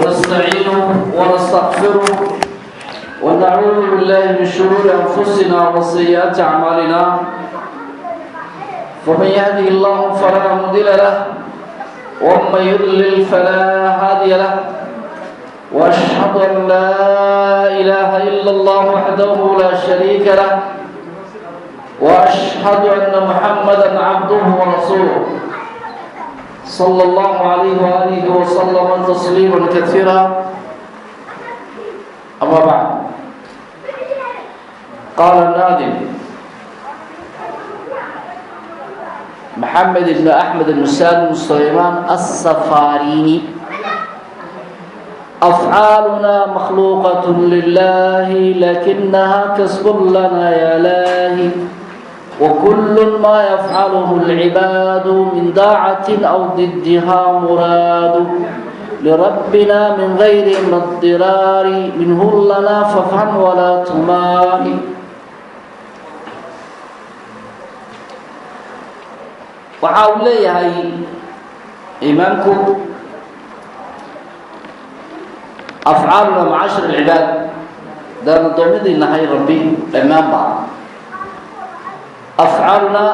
ونستعينه ونستغفره ونعوذ بالله من شرور أنفسنا وسيئات أعمالنا، فمن يهده الله فلا مضل له ومن يضلل فلا هادي له، وأشهد أن لا إله إلا الله وحده لا شريك له، وأشهد أن محمدا عبده ورسوله صلى الله عليه وآله وسلم تسليما كثيرا. أما بعد، قال الناظم محمد بن أحمد بن سالم سليمان السفاريني: أفعالنا مخلوقة لله، لكنها كسب لنا يا لاهي، وكل ما يفعله العباد من داعة أو ضدها مراد لربنا من غير اضطرار منه لنا، فافهم ولا تماري. Waxa uu leeyahay imaamku: afcaaluna macaashir alcibaad, daan addoomadii nahay Rabbi dhammaanba, afcaaluna,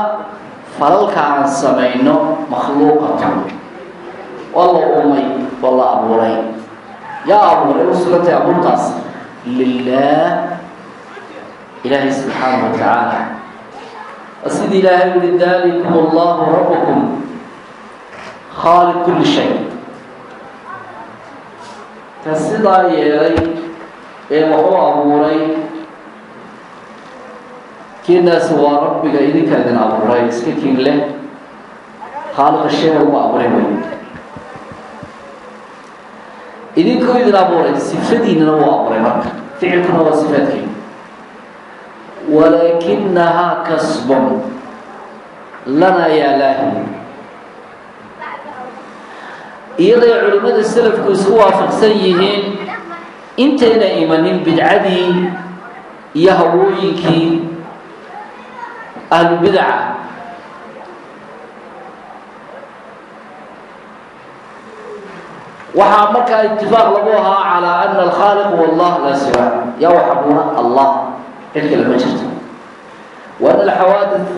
falalka aan samayno, makhluuqatun, waa la uumay, waa la abuuray. Yaa abuuray? U sugantay abuurtaas lilah, Ilaahay subxaanahu wa tacaala. Sidii Ilaahay uli: dalikum allahu rabukum khaaliq kuli shay. Ka sidaa yeelay ee wax u abuuray kiinaasi waa Rabbiga idinka idin abuuray, iska kiin leh, khaaliqa shay walba abuuray wey. Idinkuu idin abuuray, sifadiinana wuu abuuray. Marka ficilkuna waa sifaadkiina. Walaakinahaa kasbun lanaa yaa laahi. Iyaday culimmada selafku isku waafaqsan yihiin, intayna imanin bidcadii iyo hawooyinkii ahlubidaca, waxaa markaa itifaaq lagu ahaa calaa ana alkhaaliq huwa Allah laa siwa. Yaa wax abuura? Allah, cid kale ma jirto. Wa ana alxawaadith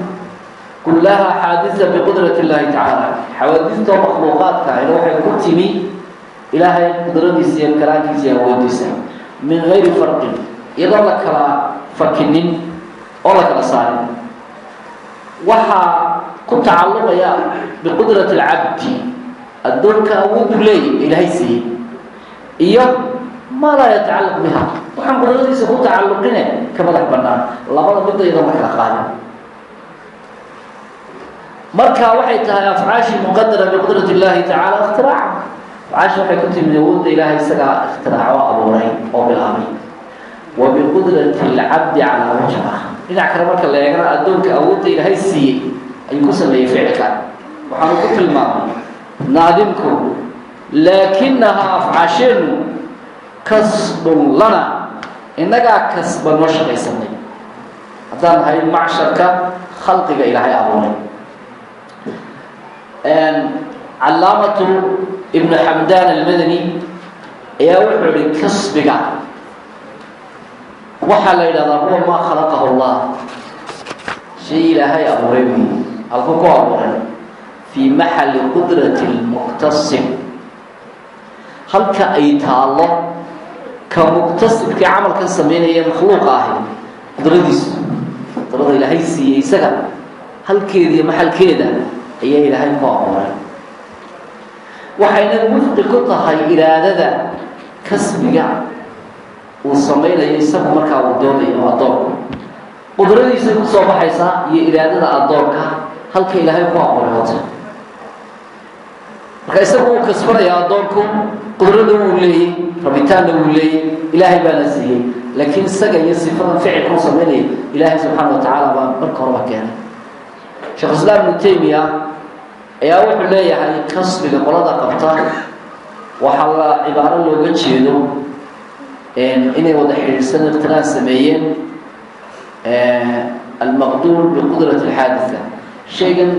kullaha xaadisa biqudrat اllahi tacaala. Xawaadistoo makhluuqaadka ahina waxay ku timi Ilaahay qudradiisa iyo karaankiisa iyo awoodiisa, min gayri farqin, iyadoo la kala fakinin oo la kala saarin waxaa ku tacalluqaya biqudrati alcabdi, addoonka awoodu leeyay Ilaahay siiyey, iyo maa laa yatacallaq biha, waxaan qudradiisa ku tacalluqine ka madax banaan. Labada midda iyadoon la kala qaadin, marka waxay tahay afcaashii muqadara biqudrat اllahi tacala ikhtiraaca. Afcaashi waxay ku timid awoodda Ilaahay, isagaa ikhtiraacoo abuuray oo bilaabay. Wa biqudrati اlcabdi calaa wajh ah. Dhinac kale marka la eegana, addoonka awoodda Ilaahay siiyey ayuu ku sameeyey ficilka. Waxaanu ku tilmaamay naadimku: laakinahaa, afcaasheennu, kasbun lana, innagaa kasba noo shaqaysanay haddaan nahay macsharka khalqiga Ilaahay abuuray. Calaamatu Ibnu Xamdan Almadani ayaa wuxuu ihi: kasbiga waxaa la yidhahdaa huwa maa khalaqahu Allah, shay Ilaahay abuuray wey. Halkuu ku abuuray? Fii maxalli qudrati lmuktasib, halka ay taallo ka muktasibkii camalkan sameynaya makhluuqa ahi qudradiisu. Qudrada Ilaahay siiyey isaga halkeeda iyo maxalkeeda ayaa Ilaahay ku abuuray. Waxayna wifqi ku tahay iraadada kasbiga uu samaynayo isagu markaa uu doonayo addoonku. Qudradiisay kusoo baxaysaa iyo iraadada addoonka halka Ilaahay ku abuuray hota. Marka isagu uu kasbanaya addoonku, qudrada wuu leeyey, rabitaanna wuu leeyey, Ilaahay baana siiyey, laakiin isaga iyo sifadan ficilka u samaynaya Ilaahay subxaana wa tacaala baa marka horeba keenay. Sheekhulislaam Ibnu Taymiya ayaa wuxuu leeyahay: kasbiga qolada qabta waxaa la cibaaro looga jeedo inay wada xidhiidhsan iqtiraan sameeyeen almaqduur biqudrati alxaaditha, shaygan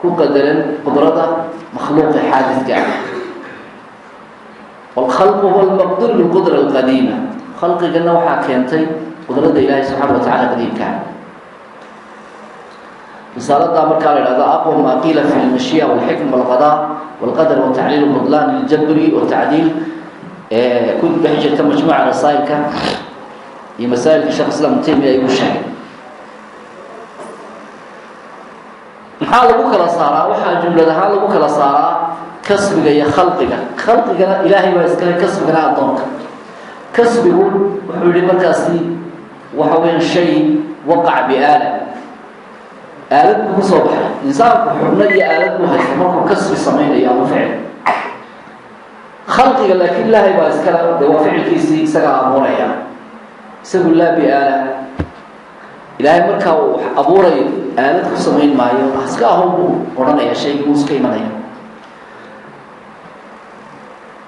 ku qadaran qudrada makhluuqa xaadidka ah. Waalkhalqu huwa almaqduur bilqudra alqadiima. Khalqigana waxaa keentay qudradda Ilaahay subxaana wa tacala qadiimkaa. Risaaladaa markaa la ihahdo aqwa maa qiila fi lmashii'a walxikma walqada walqadar watacliil butlaan iljabri watacdiil, ku dhex jirta majmuuca rasaa'ilka iyo masaa'ilka Shekh Islam Ibnu Taymiya ayuu sheegay. Maxaa lagu kala saaraa? Waxaa jumlad ahaan lagu kala saaraa kasbiga iyo khalqiga. Khalqigana Ilaahay baa iskale, kasbigana addoonka. Kasbigu wuxuu yihi markaasi waxa weya shay waqac biaala, aalad buu kusoo baxay. Insaanku xubno iyo aalad buu haysta markuu kasbi samaynayo ama ficil. Khalqiga laakiin Ilaahay baa iskale, de waa ficilkiisii, isagaa abuuraya, isagu laa biaala. Ilaahay markaa uu wax abuurayo aalad ku samayn maayo, iska ahow buu odhanaya, shaygii wuu iska imanaya.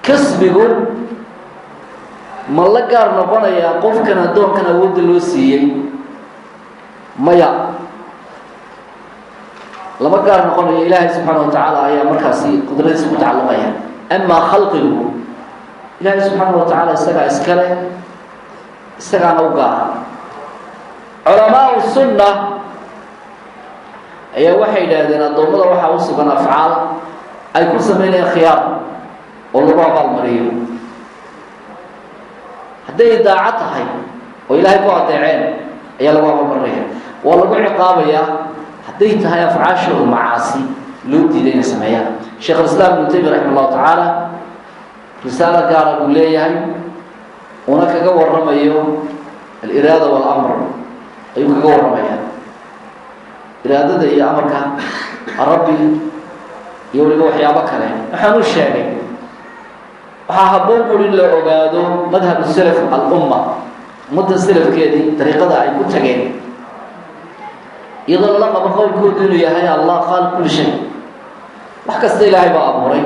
Kasbigu ma la gaar noqonayaa qofkan addoonkan awoodda loo siiyey? Maya, lama gaar noqonayo. Ilaahay subxaana wa tacaala ayaa markaasi qudradiisa ku tacalluqaya. Amaa khalqigu, Ilaahay subxaana wa tacaala isagaa iskale, isagaana u gaara. Culamaau sunna ayaa waxay yidhaahdeen addoommada waxaa u sugan afcaal ay ku sameynayaan khiyaar oo lagu abaalmariyo. Hadday daaco tahay oo Ilaahay ku adeeceen ayaa lagu abaalmarinaya, waa lagu ciqaabayaa hadday tahay afcaashooda macaasi loo diiday inay sameeyaan. Sheekh alislaam Ibnu Taymiya raxima allahu tacaala risaalo gaara buu leeyahay, una kaga waramayo aliraada waalamr ayuu kaga warramaya, iraadada iyo amarka Rabbi iyo weliba waxyaabo kale. Waxaan u sheegay, waxaa habboon buri in la ogaado madhab salaf alumma, ummadda salafkeedii dariiqada ay ku tageen, iyadoo lala qabo qowlkoodu inuu yahay Allah khaaliq kulli shay, wax kasta Ilaahay baa abuuray.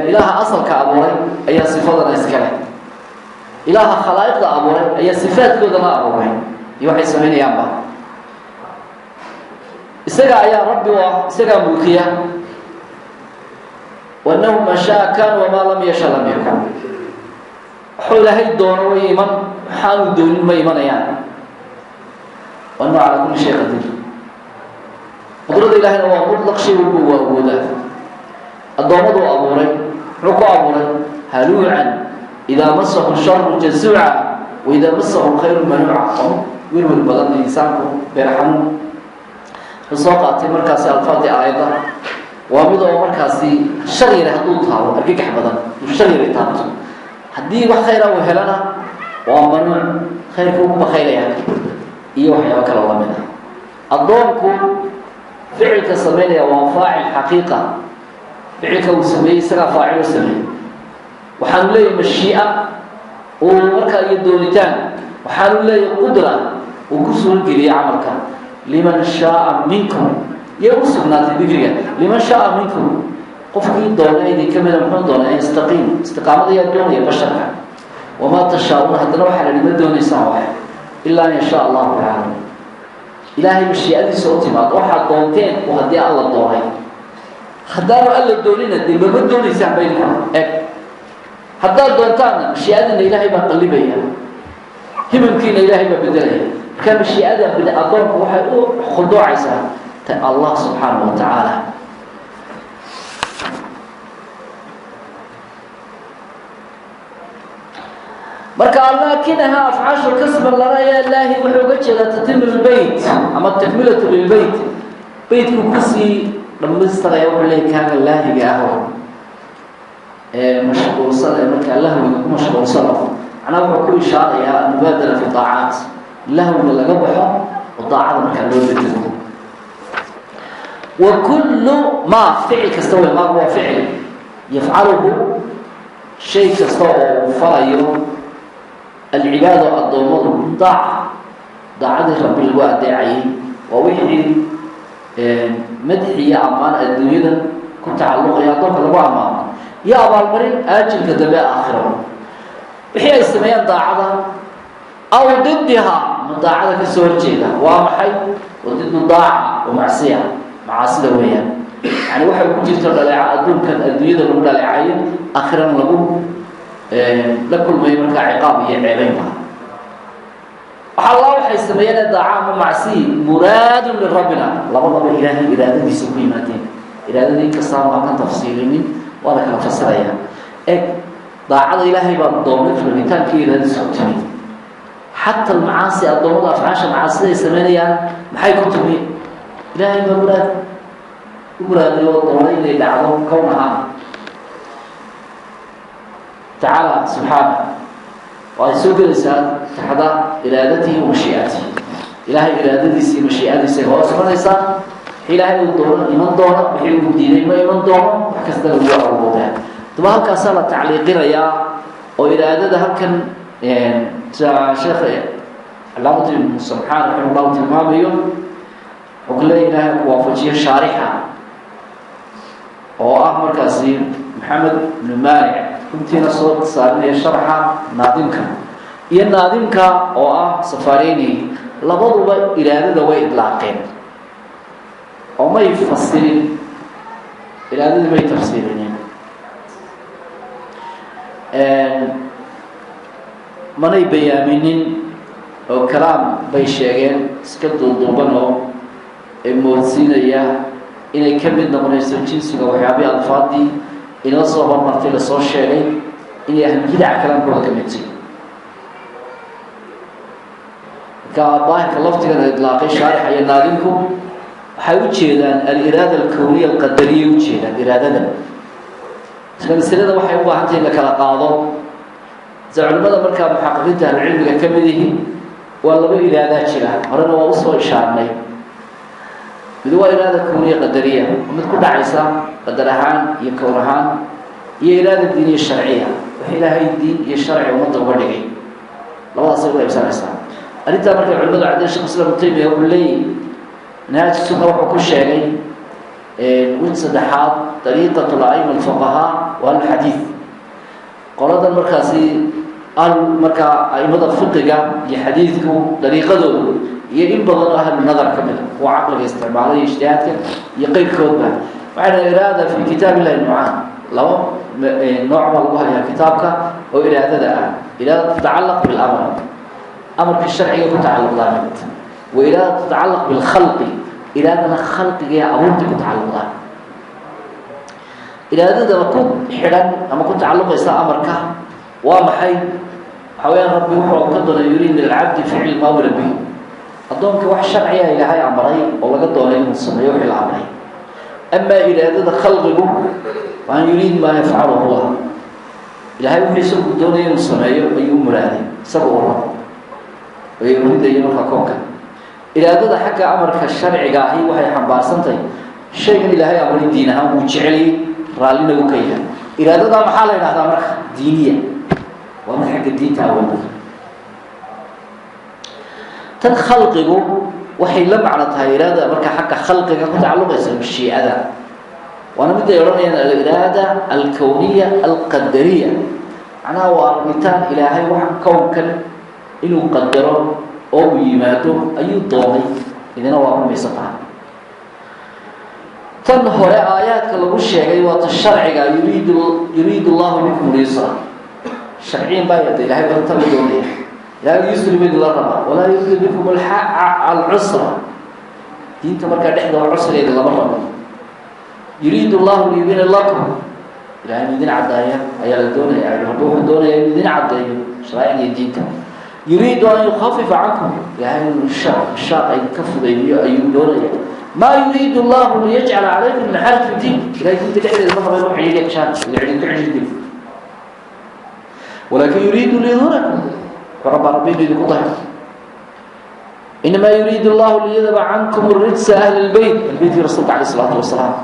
Ilaaha asalka abuuray ayaa sifadana iskale, Ilaaha khalaa'iqda abuuray ayaa sifaadkoodana abuuray iyo waxay samaynayaanba. Isaga ayaa Rabbi u ah, isagaa mulkiya. Waanahu maa shaa kan wamaa lam yasha lam yakun. Waxuu Ilaahay doono way iman, waxaanu doonin ma imanayaan. Waanahu calaa kulli shay qadiir. Qudrada Ilahayna waa mutlaq, shay walba waa awoodaa. Addoommaduu abuuray, muxuu ku abuuray? Haluucan, idaa masahu sharu jazuuca wa idaa masahu khayru manuuca. Werwer badan insaanku, beer xanuun. Wuxuu soo qaatay markaasi alfaadii aayadda, waa mid oo markaasi shar yare hadduu taabo argagax badan, uu shar yare taabto. Haddii wax khayra uu helana waa manuuc, khayrka uu ku bakaylaya iyo waxyaabo kale oo lamid ah. Addoonku ficilka sameynaya waa faacil xaqiiqa, ficilka uu sameeyey isagaa faacil u sameeyey. Waxaanu leeyahay mashii'a uu markaa iyo doonitaan, waxaanu leeyahay qudra uu ku suurageliyey camalka. Liman shaaa minkum yay u sugnaatay dikriga. Liman shaaa minkum, qofkii doona idin ka mida. Muxuu doonay? An yastaqiim. Istiqaamada ayaa doonaya basharka. Wamaa tashaa-uuna, haddana waxaa la idhi ma doonaysaan wax ilaa an yashaa Allahu tacala, Ilaahay mashiicadiisa u timaado. Waxaad doonteen oo haddii Alla doonay, haddaanu Alla doonina dee mama doonaysaan baydinku eg. Haddaad doontaanna mashiicadiina Ilaahay baa qallibaya, himamkiina Ilaahay baa bedelaya. Markaa mashiicada bini addoonku waxay u khuduucaysaa ta Allah subxaanahu wa tacaala. Marka laakinaha afcaashu kasban lana yaa laahi, wuxuu uga jeedaa tatimu lbeyt ama takmilatu lilbeyt, beytku kusii dhamaystiraya. Wuxuu leeyay kaaga laahiga ah oo ee mashquulsan ee markaa lahwiga ku mashquulsano, macnaha wuxuu ku ishaarayaa almubaadala fi daacaat, lahwiga laga baxo oo daacada markaa loo bedelo. Wa kullu maa, ficil kasta wey, maagu waa ficil, yafcaluhu, shay kasta oo uu falayo alcibaado addoommadu, daaca, daacadii Rabbi lagu adeecayay, waa wixii madxi iyo ammaan adduunyada ku tacalluqaya addoonka lagu ammaano iyo abaalmarin aajilka dambe aakhiro, wixii ay sameeyaan daacada aw didiha ama daacada kasoo horjeeda. Waa maxay? Wa didu daaca wa macsiya, macaasida weeyaan. Yani waxay ku jirto dhaleeco adduunkan adduunyada lagu dhaleecayo, aakhirana lagu la kulmayo markaa ciqaab iyo ceebeyn. Waxa Allah waxay sameeyeen daaca ama macsi muraadun lirabbina, labadaba Ilaahay iraadadiisa ku yimaadeen. Iraadadii inkastaan waa kan tafsiilinin, waa la kala fasiraya. Eg, daacada Ilaahay baa doonay, rabitaankii iraadadiisa ku timid. Xata almacaasi, addoommada afcaasha macaasida ay sameynayaan maxay ku timi? Ilaahay baa muraad u muraaday oo doonay inay dhacdo kown ahaan, tacaala subxaana. Waa ay soo gelaysaa taxda iraadatihi wa mashii'atihi. Ilaahay iraadadiisa iyo mashiicadiisa ay hoos imanaysaa. Wixii Ilaahay uu doono iman doono, wixii uu diiday ma iman doono, wax kastana wuu awoodaa. Daba halkaasaa la tacliiqinayaa oo iraadada halkan sheekh Calaamatu Ibnu Samxaan raximah Llahu tilmaamayo, wuxuu ku leeya Ilaahay ku waafajiyo shaarixa oo ah markaasi Maxamed Ibnu Maanic, runtiina soo saarinaya sharxa naadimka, iyo naadimka oo ah Safarini, labaduba iraadada way idlaaqeen oo may fasirin iraadadii, may tafsiirinin, manay bayaaminin, oo kalaam bay sheegeen iska duuduuban oo moodsiinaya inay ka mid noqonayso jinsiga waxyaabihii alfaadii inoo soo hormartay lasoo sheegay inay ahlulbidaca kalaamkooda ka mid tihi. Marka daahirka laftigan idlaaqay shaarixa iyo naadimku waxay u jeedaan aliraada alkowniya alqadariya, ujeedaan iraadadan. Isla masalada waxay u baahan tahay in la kala qaado. Sida culimada markaa muxaqiqiinta ahlucilmiga ka mid yihiin, waa laba iraadaa jira, horena waa usoo ishaarnay. Mid waa iraada kowniya qadariya, mid ku dhacaysa qadar ahaan iyo kown ahaan, iyo iraada diiniya sharciya, wax Ilaahay diin iyo sharci ummadda uga dhigay. Labadaasay u qaybsanaysaa arrintaa. Markay culimadu cadeen, Shekh Islam Ibnu Taymiya wuxuu leeyahy Minhaaj Sunna wuxuu ku sheegay wid saddexaad, dariiqat la'ima alfuqahaa wa ahlulxadiid, qoladan markaasi al markaa aimada fiqiga iyo xadiidku dariiqadoodu, iyo in badan oo ahlu nadar ka mida, kuwa caqliga isticmaalay iyo ijtihaadka iyo qeyrkoodba, waxay dhahen iraada fi kitaab illahi nuucaan, laba nooc baa lagu hayaa kitaabka oo iraadada ah: iraada tatacalaq bilamr, amarka sharciga ku tacalluqdaa mid, wa iraada tatacalaq bilkhalqi, iraadana khalqiga ee abuurta ku tacalluqdaa. Iraadadaba ku xidhan ama ku tacalluqaysa amarka waa maxay? Waxaa weyaan Rabbi wuxuu ka doonay, yuriid min alcabdi ficl maa umira bihi, addoonka wax sharciga Ilaahay amray oo laga doonay inuu sameeyo wixii la amray. Amaa iraadada khalqigu waan yuriid maa yafcalu huwa, Ilahay wuxuu isagu doonaya inuu sameeyo ayuu u muraaday, isaga uu rabo ay ridaya markaa koonka. Iraadada xagga amarka sharciga ahi waxay xambaarsantahay shaygan Ilaahay amray diin ahaan wuu jeceliyey, raallina uu ka yahay. Iraadadaa maxaa la yidhahdaa marka? Diiniya, waa mid xagga diinta awooda. Tan khalqigu waxay la macno tahay iraada marka xagga khalqiga ku tacalluqaysa mashiicada, waana mid ay odhanayaan aliraada alkowniya alqadariya. Macnaha waa rabitaan Ilaahay waxa kownkan inuu qadaro oo uu yimaado ayuu doonay, idina waa rumaysataa. Tan hore aayaadka lagu sheegay waa ta sharciga, yuriid Allahu bikum lyusra, sharciyan baa yada Ilahay barta la doonaya, Ilahay yusri ba idinla rabaa, walaa yuriidu bikum alcusra, diinta markaa dhexda waa cusrigeeda lama rabo. Yuriidu Allahu liyubina lakum, Ilahay inu idin caddaaya ayaa la doonaya, Rabbi wuxuu doonaya inuu idin caddeeyo sharaa'icda iyo diinta. Yuriidu an yukhafifa cankum, Ilahay inuu shaaq idinka fudaydiyo ayuu doonaya. Maa yuriidu Allahu liyajcala calaykum min xaraj fi diin, Ilahay diinta dhexdeeda ma raba inuu xidhiidhiya gashaan, idin ku xidhiidhiyo, walaakin yuriidu liyudhirakum, wuxuu rabaa Rabbi inuu idinku dahiro. Inamaa yuriidu Allahu liyadhaba cankum rijsa ahli lbeyt, albeytkii Rasuulka alayh isalaatu wasalaam.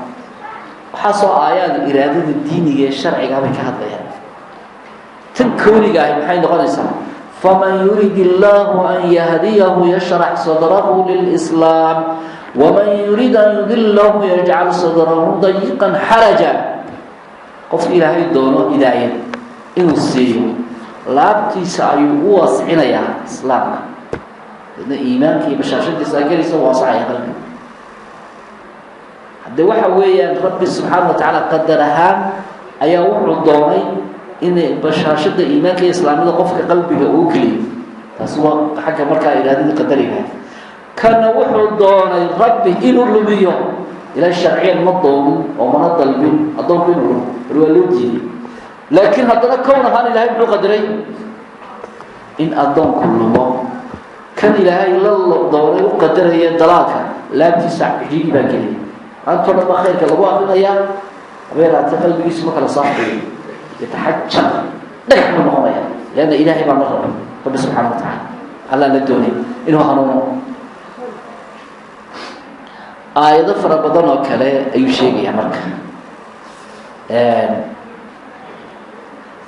Waxaasoo aayaad iraadada diiniga ee sharcigaa bay ka hadlayaan. Tan kowniga ahi maxay noqonaysaa? Faman yurid illahu an yahdiyahu yashrax sadrahu lilslaam, waman yurid an yudilahu yajcal sadrahu dayiqan xaraja. Qofka Ilaahay doono hidaayad inuu siiyo, laabtiisa ayuu u waasicinayaa islaamka, dadna iimaanka iyo bashaashadiisa ay gelaysa, waasacaya qalbiga. Haddee waxa weeyaan Rabbi subxaana wa tacaala qadar ahaan ayaa wuxuu doonay inay bashaashada iimaanka iyo islaamnimada qofka qalbiga uu geliyo. Taasi waa xagga markaa iraadadii qadariga. Kana wuxuu doonay Rabbi inuu lumiyo. Ilahay sharciyan ma doonin oo mana dalbin addoonku inuu lumo, bal waa loo diiday. Laakiin haddana kown ahaan Ilahay muxuu qadaray in addoonku lumo. Kan Ilaahay la doonay u qadaraya dalaalka, laabtiisa cidhiidhi baa geliyay. Maantao dhan baa khayrka lagu akrinayaa, habeeraate qalbigiisu ma kala saafayo, yataxajar, dhagax buu noqonaya, leanna Ilaahay baa la rabay. Rabbi subxaana wa tacaala allaa la doonay inuu hanuuno. Aayado fara badan oo kale ayuu sheegayaa. Marka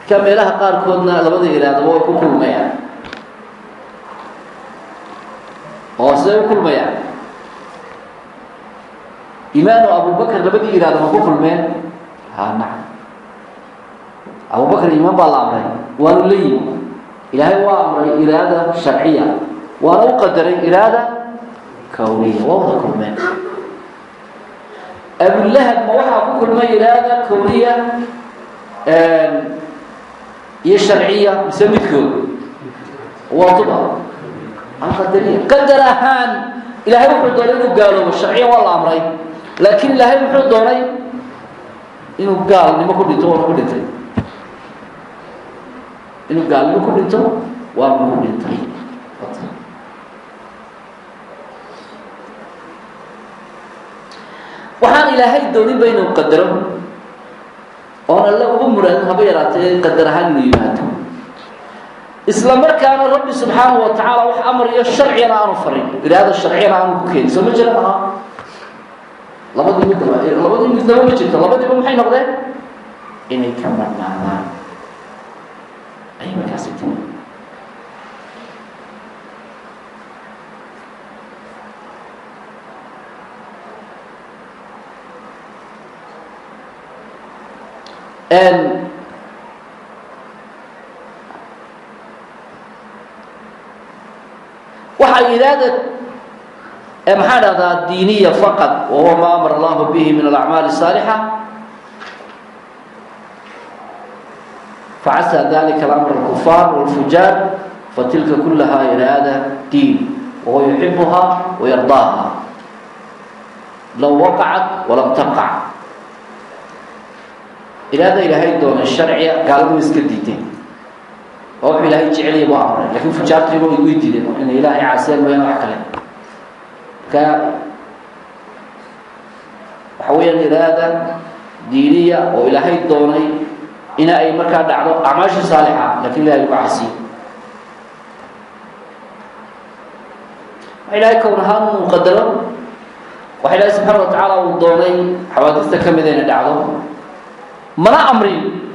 marka meelaha qaarkoodna labada iraadaba way ku kulmayaan. Oo siday u kulmayaan? Iimaanu Abubakar labadii iraado ma ku kulmeen? Ha, nacam. Abubakar iimaan baa la amray, waanu la yimi. Ilaahay waa amray iraada sharciya, waana u qadaray iraada kawniya, waa wada kulmeen. Abulahab ma waxaa ku kulmay iraada kawniya iyo sharciya mise midkood? Waa tuba alqadariya. Qadar ahaan Ilaahay wuxuu doonay inuu gaaloobo, sharciyan waa la amray, laakiin Ilaahay muxuu doonay inuu gaalnimo ku dhinto, waana ku dhintay. Inuu gaalnimo ku dhinto, waana ku dhintay. Waxaan Ilaahay dooninba inuu qadaro oon Alle ugu muraadin haba yaraatee qadar ahaan inuu yimaado, isla markaana Rabbi subxaanahu wa tacaala wax amar iyo sharcigana aanu farin, iraada sharciyana aanu ku keenin, soo ma jiran? Aha, labadii midnaba, labadii midnaba ma jirto. Labadiiba maxay noqdeen? Inay ka marnaadaan ayay markaasi timi. Waxaa iraada maxaa dhahdaa diiniya faqad, wahuwa ma amara allahu bihi min alacmaali الsaalixa, facasa dalika alamr alkufaar wاlfujaar, fatilka kulaha iraada diin, wahuwa yuxibuha wayardaaha low waqacat walam taqac. Iraada Ilaahay doonay sharciya, gaaladu way iska diideen oo wuxuu Ilaahay jecelaya buu amray, lakin fujaartiiba way diideen inay Ilaahay caasiyaan mooyaan wax kale. Marka waxa weeyaan iraada diiniya oo Ilaahay doonay ina ay markaa dhacdo acmaashii saalixa, lakin Ilahay lagu caasiyo. Waxa Ilahay kown ahaan uu qadaro, waxa Ilahay subxaana wa tacaala uu doonay xawaadista kamida inay dhacdo, mana amrin,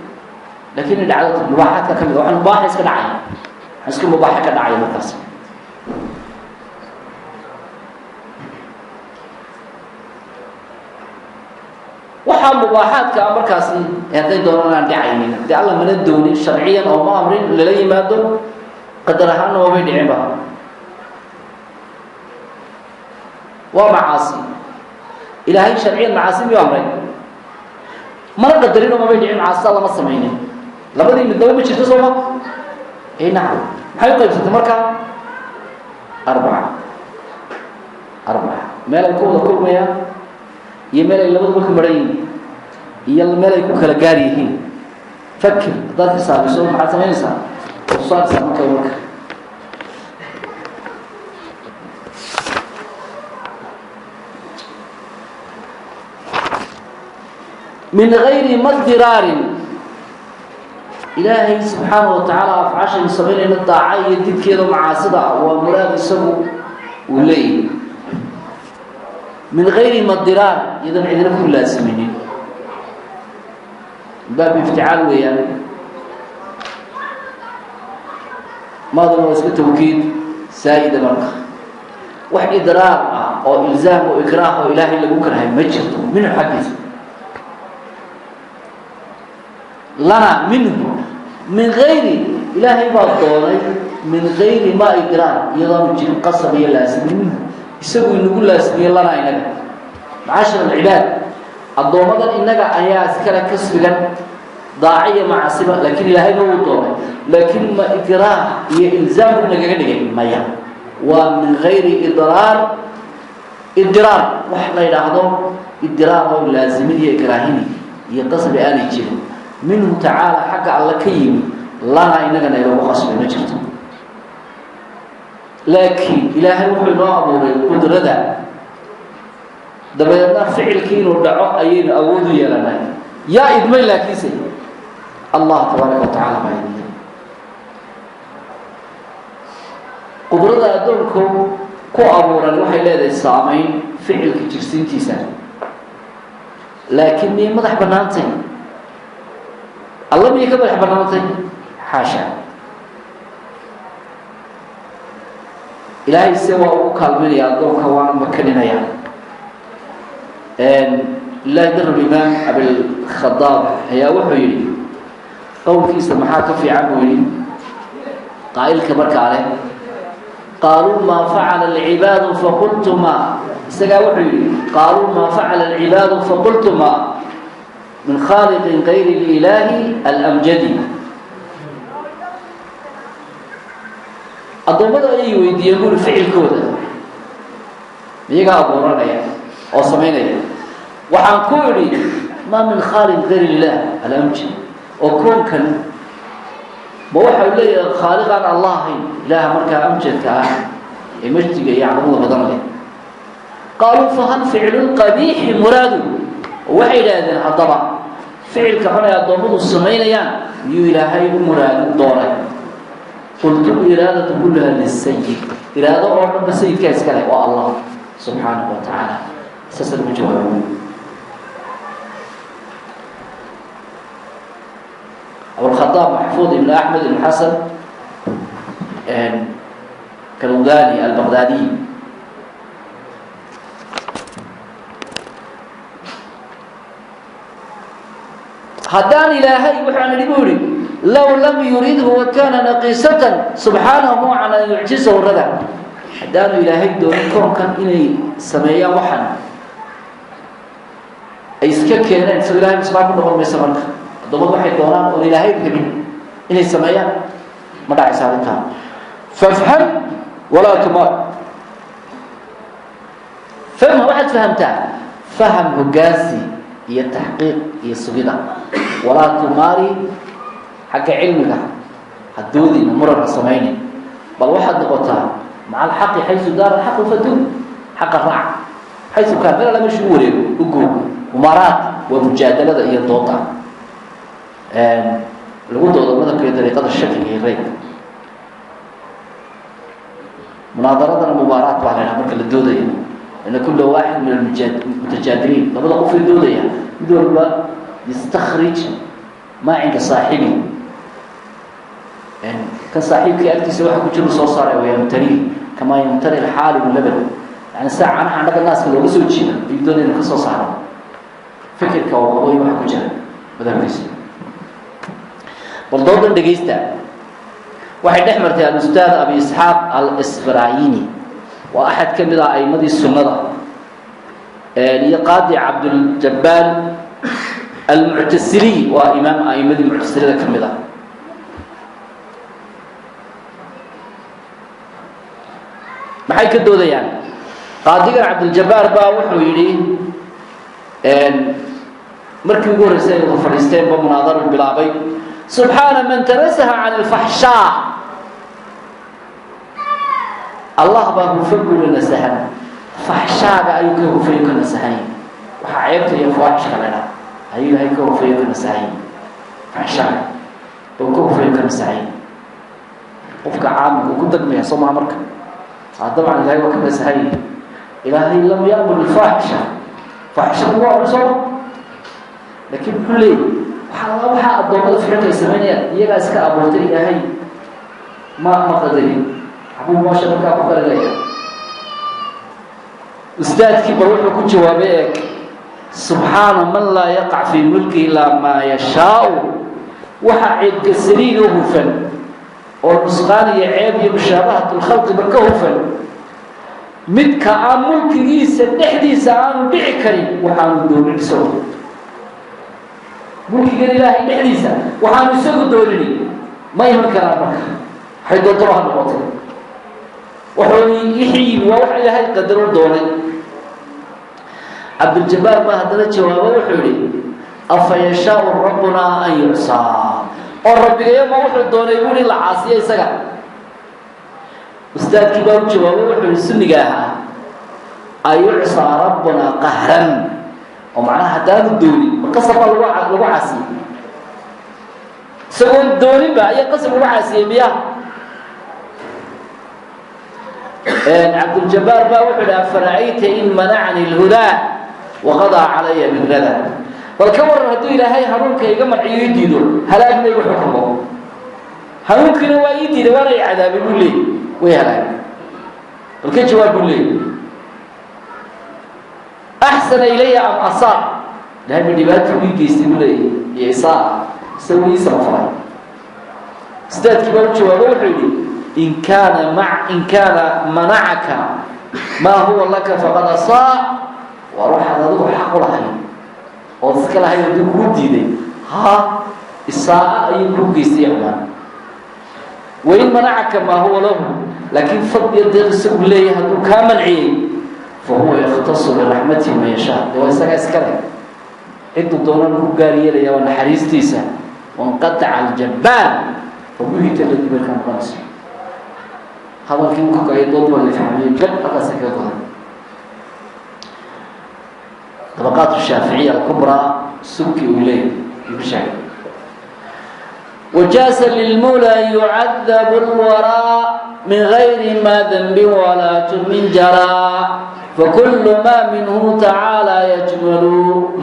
lakin inay dhacdo mubaaxaadka kamid a, waxa mubaaxa iska dhacaya, waxa iska mubaaxa ka dhacaya markaas. Waxaa mubaaxaadka ah markaasi hadday doonaan aan dhacaynin, dee Alla mana doonin sharciyan oo ma amrin lala yimaado, qadar ahaanna waabay dhicinba, waa macaasi. Ilaahay sharciyan macaasi miyuu amray? Mana qadarin oo mabay dhicin, macaasida lama samaynin. Labadii midnaba ma jirto, sooma? Nacam. Maxay u qaybsantay marka? Arbaca, arbaca meel ay ku wada kulmayaan iyo meel ay labaduba ka maran yihiin iyo meel ay ku kala gaar yihiin. Fakir, haddaad xisaabiso maxaad samaynaysaa? Usaaraysaa marka marka min gayri madiraarin. Ilaahay subxaana wa tacaala afcaashaynu samaynayno, daaca iyo didkeeda macaasida ah, waa muraad isagu uu leeyahy, min gayri madiraar, iyadoon cidina ku laasiminin. Baab ifticaal weeyaan, maaduna waa iska tawkiid saa'ida. Marka wax idraar ah oo ilzaam oo ikraah oo Ilaahay lagu karhay ma jirto minhu xaggiisa, lana minhu min gayri. Ilaahay baa doonay min gayri ma idraar, iyadoonu jirin qasab iyo laasimin minhu, isagu inagu laasimiye, lana inaga macaashir alcibaad. Addoomadan innaga ayaa iskale kasbigan daaciya macasiba, laakiin ilaahayna wuu doonay. Laakiin ma ikraah iyo ilzaam buu nagaga dhigay? Maya, waa min gayri idraar. Idiraar wax la yidhaahdo, idiraar oo laazimin iyo ikraahini iyo qasbi aanay jirin, minhu tacaala, xagga alle ka yimi, lanaa inagana inoogu qasbay ma jirto. Laakiin ilaahay wuxuu inoo abuuray qudrada, dabadeedna ficilkii inuu dhaco ayaynu awood u yeelanay. Yaa idmay? Laakiinse Allah tabaaraka wa tacala baa idmay. Qudrada addoonku ku abuuran waxay leedahay saameyn ficilka jirsiintiisa, laakiin miyay madax banaantay? Alla miyay ka madax banaantay? Xaasha. Ilaahay se waa ugu kaalminaya addoonka, waana makaninaya. Ilahi dar imaam Abilkhadaab ayaa wuxuu yihi, qowlkiisa maxaa ka fiican buu yihi qaa'ilka markaa leh "Qaaluu maa facala alcibaadu faqultu ma". Isagaa wuxuu yihi: "Qaaluu maa facala alcibaadu faqultu ma min khaaliqin gayri ilaahi alamjadi". Addoommada ayay weydiiyeen buuri ficilkooda iyagaa abuuranaya oo samaynaya. Waxaan ku idhi: "Maa min khaaliq gayr illah alamjad". Oo koonkan ma waxa u leeyahay khaaliqaan Allah ahayn, ilaaha markaa amjadka ah ee majdiga iyo cadamada badan leh? "Qaaluu fahal ficlu lqabiixi muraadu?" Oo waxay yidhaahdeen: haddaba ficilka xun ay addoommadu samaynayaan miyuu Ilaahay u muraadin doonay? "Qultu iraadatu kullaha lisayid". Iraado oo dhanba sayidkaa iska leh, waa Allah subxaanahu wa tacaala. Saasa lagu jawaabo. Abulkhadaab Maxfuud ibn Axmed ibn Xasan Kaludani Albaqdaadiy. Haddaan Ilaahay, waxaan idhi bu ihi, "Low lam yuridhu wakana naqiisatan, subxaanahu mucan an yucjizahu rada". Haddaanu Ilaahay doonin koonkan inay sameeyaan waxan ay iska keeneen, soo Ilahay misbaa ku noqon maysa? Marka addoommadu waxay doonaan oon Ilaahay rabin inay sameeyaan, ma dhacaysa arrintaa. Fafham walaa tumaal. Fahmha, waxaad fahamtaa faham hogaansi iyo taxqiiq iyo sugida. Walaa tumaari, xagga cilmiga hadoodina, muranka samaynin, bal waxaad noqotaa maca alxaqi xaysu daara alxaqu fadun. Xaqa raac xaysu kaan, meel alla meesha u wareego ugoog. Mumaaraat waa mujaadalada iyo dooda lagu doodo madhabka iyo dariiqada shakiga iyo reybka. Munaadaradana mubaaraat baa la yhaha, marka la doodayo ina kula waaxid min almutajaadiliin, labada qofay doodaya, mid walba yastakhrij maa cinda saaxibi, kan saaxiibkii agtiisa waxa ku jiru soo saaray. Wayamtari kamaa yamtari alxaalibu laban, yani saa canaha andhada naaska looga soo jiida ayuu doonaya inu ka soo saaro fikirka oo qabo iyo waxa ku jira madhabkiisa. Bal doodan dhegaysta. Waxay dhex martay alustaad Abi Isxaaq Alsfrayini, waa axad ka mid ah aimadii sunnada, iyo qaadi Cabduljabaal Almuctasiliy, waa imaam aimadii muctasilada ka mid ah. Maxay ka doodayaan? Qaadigan Cabduljabaar baa wuxuu yidhi, markii ugu horreysay ay wada fadhiisteen ba munaadaru bilaabay: "Subxaana man tanasaha can alfaxshaa". Allah baa hufan buula, nasahan, faxshaaga ayuu ka hufayo, ka nasahanya. Waxaa ceebta iyo fawaaxishka la ydhaha ayuu Ilahay ka hufayo, ka nasahanya. Faxshaaga bau ka hufayo, ka nasahanya. Qofka caamika uu ku degmaya, soo maha? Marka dabcan Ilahay waa ka nasahanya. Ilaahay lam ya'mur bilfaaxisha, faaxishadu waa cun, sooma? Laakiin muxuu leeyay? Waxaa waxaa addoommada ficilka ay samaynayaan iyagaa iska abuurtay, Ilaahay ma qadarin. Xabuu moosha markaa ku qalinaya. Ustaadkii bal wuxuu ku jawaabay eeg: "Subxaana man laa yaqac fii mulki ilaa maa yashaau". Waxa ceebka saliid oo hufan oo nusqaan iyo ceeb iyo mushaabahat lkhalqiba ka hufan. Midka aan mulkigiisa dhexdiisa aanu dhici karin waxaanu doonin isagu, mulkigan Ilaahay dhexdiisa waxaanu isagu doonini ma iman karaan. Marka waxay doontaba ha noqotay, wuxuu wixii yimi waa wax Ilaahay qadaro doonay. Cabduljabaar baa haddana jawaabo, wuxuu yihi: "Afa yashaau rabbunaa an yucsaa?" Oo rabbigayama wuxuu doonay bui la caasiyo isaga? Ustaadkii baa u jawaabo, wuxuu yihi sunniga ahaa: "Ayucsaa rabbunaa qahran?" Oo macnaha haddaanu doonin, ma qasab baa lagu caasiyey? Isagoon dooninba ayaa qasab lagu caasiyey miya? Cabduljabaar baa wuxuu ihi: "Afara'ayta in manacni lhudaa waqadaa calaya birada?" Bal ka waran hadduu Ilaahay hanuunka iga manciyo, ii diido, halaagna igu xukumo? Hanuunkiina waa ii diiday, waana i cadaabay buu leeyay, way halaagay. Bal ka jawaab buu leeyay: "Axsana ilaya am asaa?" Ilahay ma dhibaato ii geystay buu leeyay iyo isaa isagu ii samafalay? Sidaadkii baa u jawaabo, wuxuu yidhi: In kaana manacaka maa huwa laka faqad asaa." Waar waxaad adigu xaq u lahayd ood iska lahayd hadduu kuu diiday, ha isaa ayuu kuu geystay xumaan. "Wain manacaka maa huwa lahu," laakiin fadliya deeq isagu leeyahay hadduu kaa manciyey, "fa huwa yakhtasu biraxmatihi man yashaa." De waa isagaa iskale, cidduu doonana ku gaar yeelaya, waa naxariistiisa. Wanqataca aljabbaar fabuhita ladii bay ka noqonaysa hadalkii u ka go-ay, dood waa la fahmiyey, gab halkaasa kaga goday. Dabaqaat Shaaficiya alkubraa Subki uu leeyay uu ku sheegay: "وجاز للمولى يعذب الورى من غير ما ذنب ولا جرم جرى، فكل ما منه تعالى يجمل،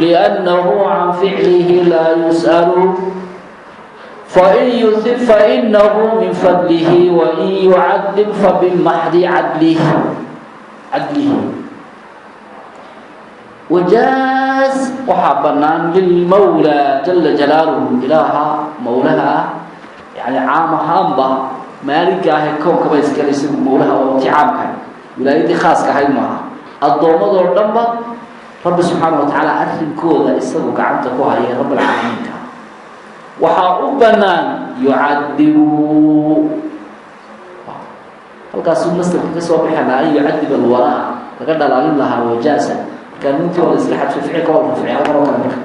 لأنه عن فعله لا يسأل، فإن يثب فإنه من فضله، وإن يعذب فبمحض عدله." وجاز waxaa bannaan للمولى جل جلاله, ilaaha mawlaha ah, yani caam ahaanba maalinka ah ee kownkaba iskale, isagu mawlaha oo ti caamka, wilaayadii khaaska ahayd maaha, addoommadoo dhanba Rabbi subxaana wa tacaala arrinkooda isagu gacanta ku haya, rabbilcaalamiinka, waxaa u bannaan yucadibu. Halkaasuu masdarka ka soo bixi lahaa, an yucadib alwaraa laga dhalaalin lahaa وجاز. Markaa nuuntii waa la iska xadfay, ficilka waa la rafciy halkan oo kale. Marka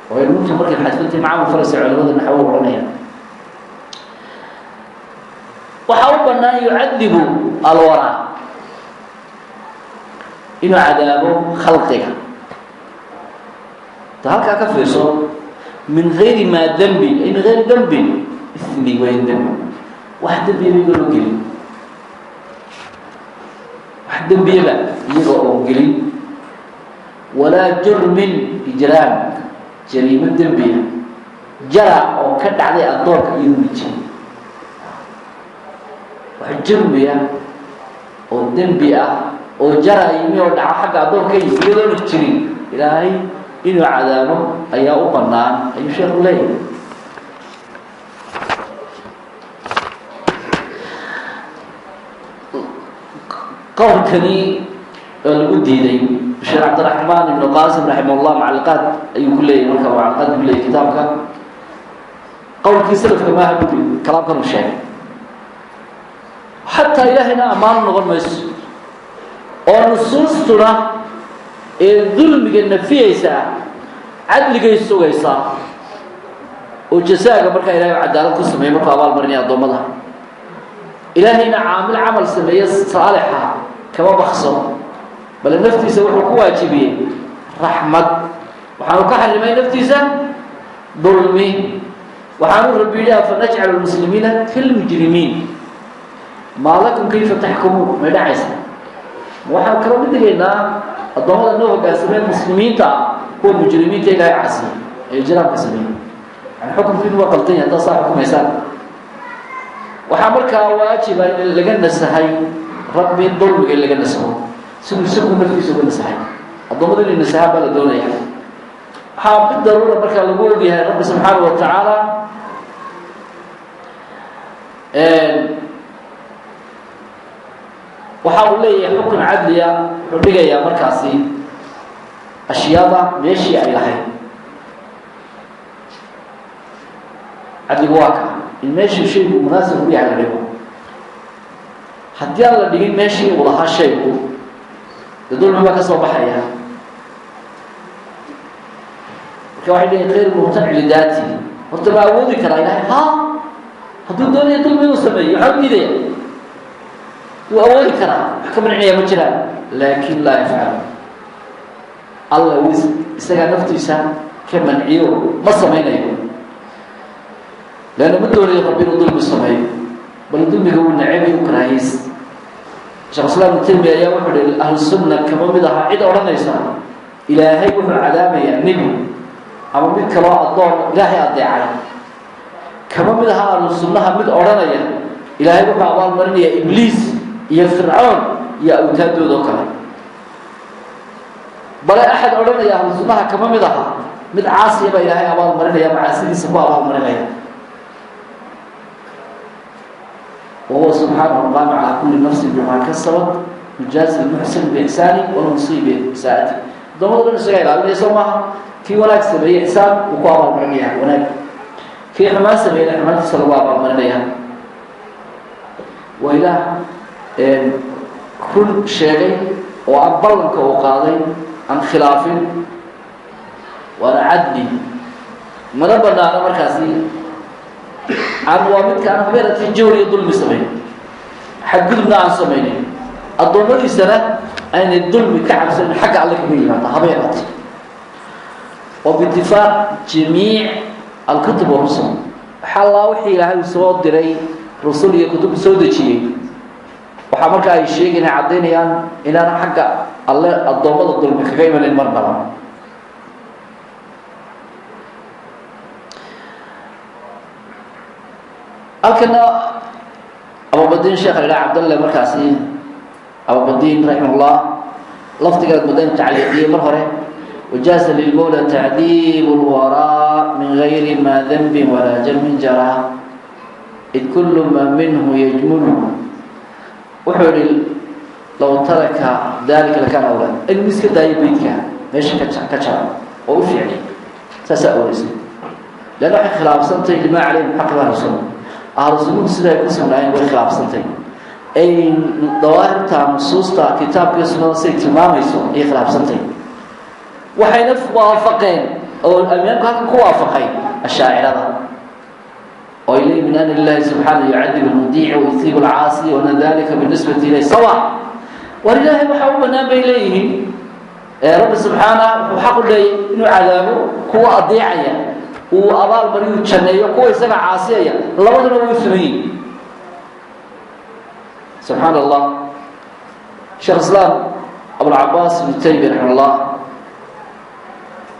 waayo nuuntu markay xadfantay macamal falaysa, culamada naxwo odhanayaan. Waxaa u bannaan yucadibu alwaraa, inuu cadaabo khalqiga. Ta halkaa ka fiirso: من غير ما ذنب, ay من غير ذنب, ismi wayn dembi, wax dembiyaba iyagoo gelin, wax dembiyaba iyaga oo gelin, ولا جرم, ijraam, jariimo dembiya, جرى oo ka dhacday addoonka iyadoo jirin, wax jurmiya oo dembi ah oo جرى yimi oo dhaco xagga addoonka yimi iyadoona jirin, Ilaahay inuu cadaabo ayaa u banaan, ayuu sheekhu leeyahay. Qowlkani oo lagu diiday, sheekh Cabdiraxmaan ibnu Qaasim raximah llah mucalaqaad ayuu ku leeyahy, marka mucalaqaad ku leeyay kitaabka, qowlkii salafka maaha buri kalaamkan uu sheegay. Xataa Ilaahayna ammaano noqon mayso, oo nusuustuna ee dulmiga nafiyeysa cadligay sugaysaa, oo jasaaga markaa Ilahay cadaalad ku sameeyey markuu abaal marinaya addoommada. Ilaahayna caamil camal sameeye saalixa kama bakso, bale naftiisa wuxuu ku waajibiyey raxmad, waxaanu ka xarimay naftiisa dulmi, waxaanu Rabbi yidhi: "أفنجعل المسلمين كالمجرمين ما لكم كيف تحكمون." May dhacaysa? Waxaan kala mid dhigaynaa addoommada noo hoggaansameen muslimiinta ah kuwa mujrimiinta Ilahay casiy ee ijraamka sameeyey? Yani xukunkiinu waa qaldan yahay haddaad saa xukumaysaan. Waxaa markaa waajiba in laga nasahay Rabbi dulmiga, in laga nasaho siduu isagu naftiisa uga nasahay. Addoommadu inay nasahaan baa la doonaya. Waxaa bidaruura markaa lagu ogyahay Rabbi subxaana wa tacaala Waxa uu leeyahay xukun cadliya, wuxuu dhigayaa markaasi ashyaada meeshii ay lahayd. Cadligu waa ka in meeshii shaygu munaasib ku yahay la dhigo. Haddii aan la dhigin meeshii uu lahaa shaygu, dee dulmi baa ka soo baxaya. Marka waxay leeyihin khayr mumtanic lidaati. Horta ma awoodi karaa Ilahay? Ha, hadduu doonayo dulmi inuu sameeyo, waxaa u diidaya? Wuu awoodi karaa, wax ka mancinaya ma jiraan, laakin laa yafcalu. Alla wuu isagaa naftiisa ka manciyo, ma samaynayo, leanna ma doonayo Rabbi inuu dulmi sameeyo, bal dulmiga wuu necebay, u karaahiys. Shekh Islaam Ibnu Taymiya ayaa wuxuu hi ahlusunna kama mid ahaa cid odhanaysa Ilaahay wuxuu cadaamayaa nebi ama mid kaloo addoon Ilaahay adeecay. Kama mid ahaa ahlu sunnaha mid odhanaya Ilaahay wuxuu abaalmarinayaa Ibliis iyo Fircoon iyo awtaadooda oo kale. Bale axad odhanaya ahlu sunnaha kama mid aha mid caasiya baa Ilaahay abaalmarinaya, macaasidiisa ku abaalmarinaya. Wahuwa subxaanahu alqaami calaa kulli nafsin bimaa kasabat, yujaazi lmuxsin biixsaani walmusii bisaa'ati. Addoomada dhan isagaa ilaalinaya, soo maaha? Kii wanaag sameeyey ixsaan wuu ku abaalmarinaya wanaag, kii xumaan sameeyena xumaantiisa lagu abaalmarinaya. Waa Ilaah run sheegay oo aan ballanka uu qaaday aan khilaafin, waana cadli, mana banaano markaasi. Aan waa midka aan habeeratii jawr iyo dulmi samayn, xadgudubna aan samaynin, addoommadiisana aynay dulmi ka cabsanin xagga Alle kaga yimaada habeerati, oo biitifaaq jamiic alkutub warusul. Waxaa allaa wixii Ilaahay uu soo diray rusul iyo kutub soo dejiyey, waxaa marka ay sheegayn, caddaynayaan inaan xagga Alle addoommada dulmi kaga imanin marnaba. Halkana Abubadiin, sheekha la idhaha Cabdalle markaasi Abubadiin raximahullah, lafdigaad muddo inu tacliiqiyey mar hore: wajaaza lilmawla tacdiib lwaraa min gayri ma danbin walaa jarmin jaraa, id kulu ma minhu yajmulu. Wuxuu yihi low taraka dalika lakana awlaa, inuu iska daayo beytka meesha ka jara oo u fiicnay, saasaa awleysay, leanna waxay khilaafsantay limaa calayhim xaqi ahlu sunna. Ahlu sunnuhu sida ay ku sugnaayeen way khilaafsantay, ay dawaahirta nusuusta kitaabka iyo sunnada siday tilmaamayso ayay khilaafsantay. Waxayna waafaqeen oo imaamku halkan ku waafaqay ashaacirada oo ay leeyihin min ana lilahi subxaana yucadib almudiici wayusiibu alcaasi, wana dalika binisbati ilayh sawa. War Ilaahay waxaa u banaan bay leeyihiin, Rabbi subxaana wuxuu xaq u leeyay inuu cadaabo kuwa adeecaya, uu abaal mariyuu janneeyo kuwa isaga caasiyaya, labaduna way sugan yihin. Subxaana Allah. Sheekh Islaam Abulcabaas Ibnu Taymiya raxima Allah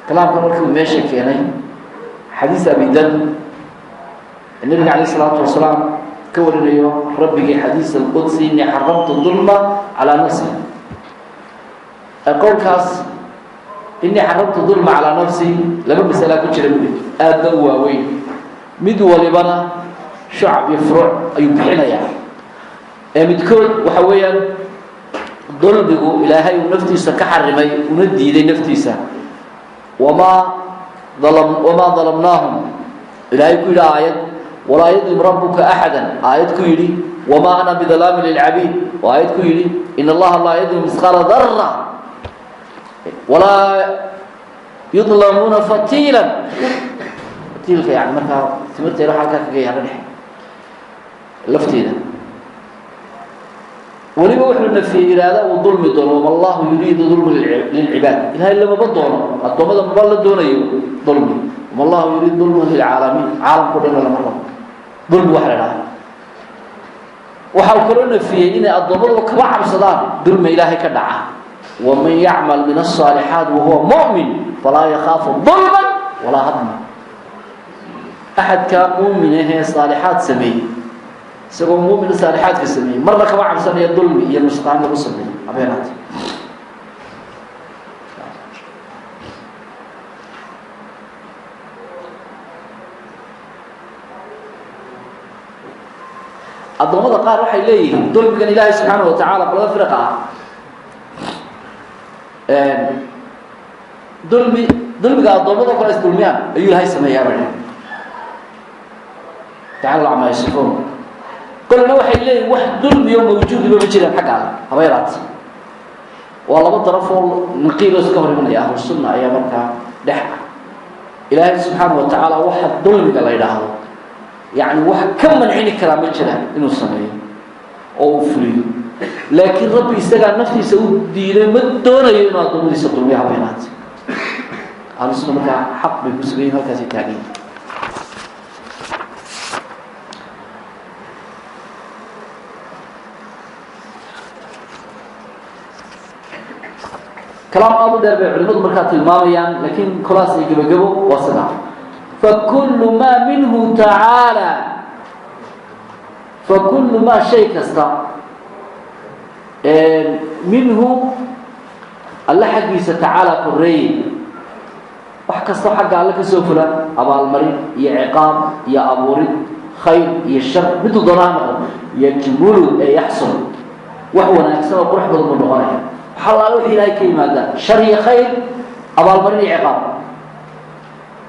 kalaamka markii uu meesha keenay xadiis Abidar nabiga calayh isalaatu wasalaam ka warinayo rabbigii, xadiis alqudsi: "Inii xaramtu dulma calaa nafsi". Qowlkaas "inii xaramtu dulma calaa nafsi" laba masalaa ku jira bui, aadna u waaweyn, mid walibana shucab iyo furuuc ayuu bixinayaa. Ee midkood waxa weeyaan dulmigu Ilaahay uu naftiisa ka xarimay una diiday naftiisa. Wamaa dalamnaahum Ilaahay ku yidhi aayad, "Walaa yadlim rabuka axada" aayad ku yidhi, "Wamaa ana bidalaamin lilcabiid" oo aayad ku yidhi, "In Allaha laa yadlim misqaala dara walaa yudlamuuna fatiilan". Fatiilka yani markaa timirteeda waxa halkaa kaga yaala dhexe lafteeda. Weliba wuxuu nafiyey yidhaahda uu dulmi doono: "Wama Allahu yuriidu dulma lilcibaad". Ilahay lamaba doono, addoommada maba la doonayo dulmi. "Wama Allahu yuriidu dulma lilcaalamiin", caalamkao dhan lama rabo dulmi wax la idhaha. Waxa uu kaloo nafiyey inay addoommadu kaba cabsadaan dulmi Ilaahay ka dhaca: "Waman yacmal min aلصaalixaat wahuwa mu'min falaa yakaafu dulma walaa hadma". Axadkaa muumin ahee saalixaad sameeyey, isagoo muumina saalixaadka sameeyey, marna kama cabsanaya dulmi iyo nusqaan lagu sameeyo habeenaad. Addoommada qaar waxay leeyihiin dulmigan Ilaahay subxaana wa tacaala qolada firaqa ah dulmi dulmiga addoommado kale isdulmiyaan ayuu Ilaahay sameeyaa bay tacala camaa yasifuun. Qolna waxay leeyihin wax dulmiyo mawjuudiba ma jiraan xagga Alle haba yaraate. Waa laba daraf oo naqiilo iska hor imanaya. Ahlu sunna ayaa markaa dhex ah. Ilaahay subxaana wa tacaala waxa dulmiga la yidhaahdo, yacni wax ka mancini karaa ma jiraan inuu sameeyo oo uu fuliyo, laakiin Rabbi isagaa naftiisa u diiday, ma doonayo inuu addoommadiisa dulmiyo haba yaraate. Ahlu sunna markaa xaq bay ku sugan yihin, halkaasay taagan yihin. Kalaam aada u dheer bay culimadu markaa tilmaamayaan, laakiin khulaas iyo gebagebo waa sidaa: fakulu maa minhu tacaala, fakulu maa shay kasta, minhu Alle xaggiisa, tacaala koreeye, wax kastoo xagga Alle kasoo fula, abaalmarin iyo ciqaab iyo abuurid, khayr iyo shar miduu doona ha noqdo, yajmulu ee yaxsul, wax wanaagsan oo qurux badan buu noqonaya. Waxaa allaale wixii Ilaahay ka yimaadaa, shar iyo khayr, abaalmarin iyo ciqaab,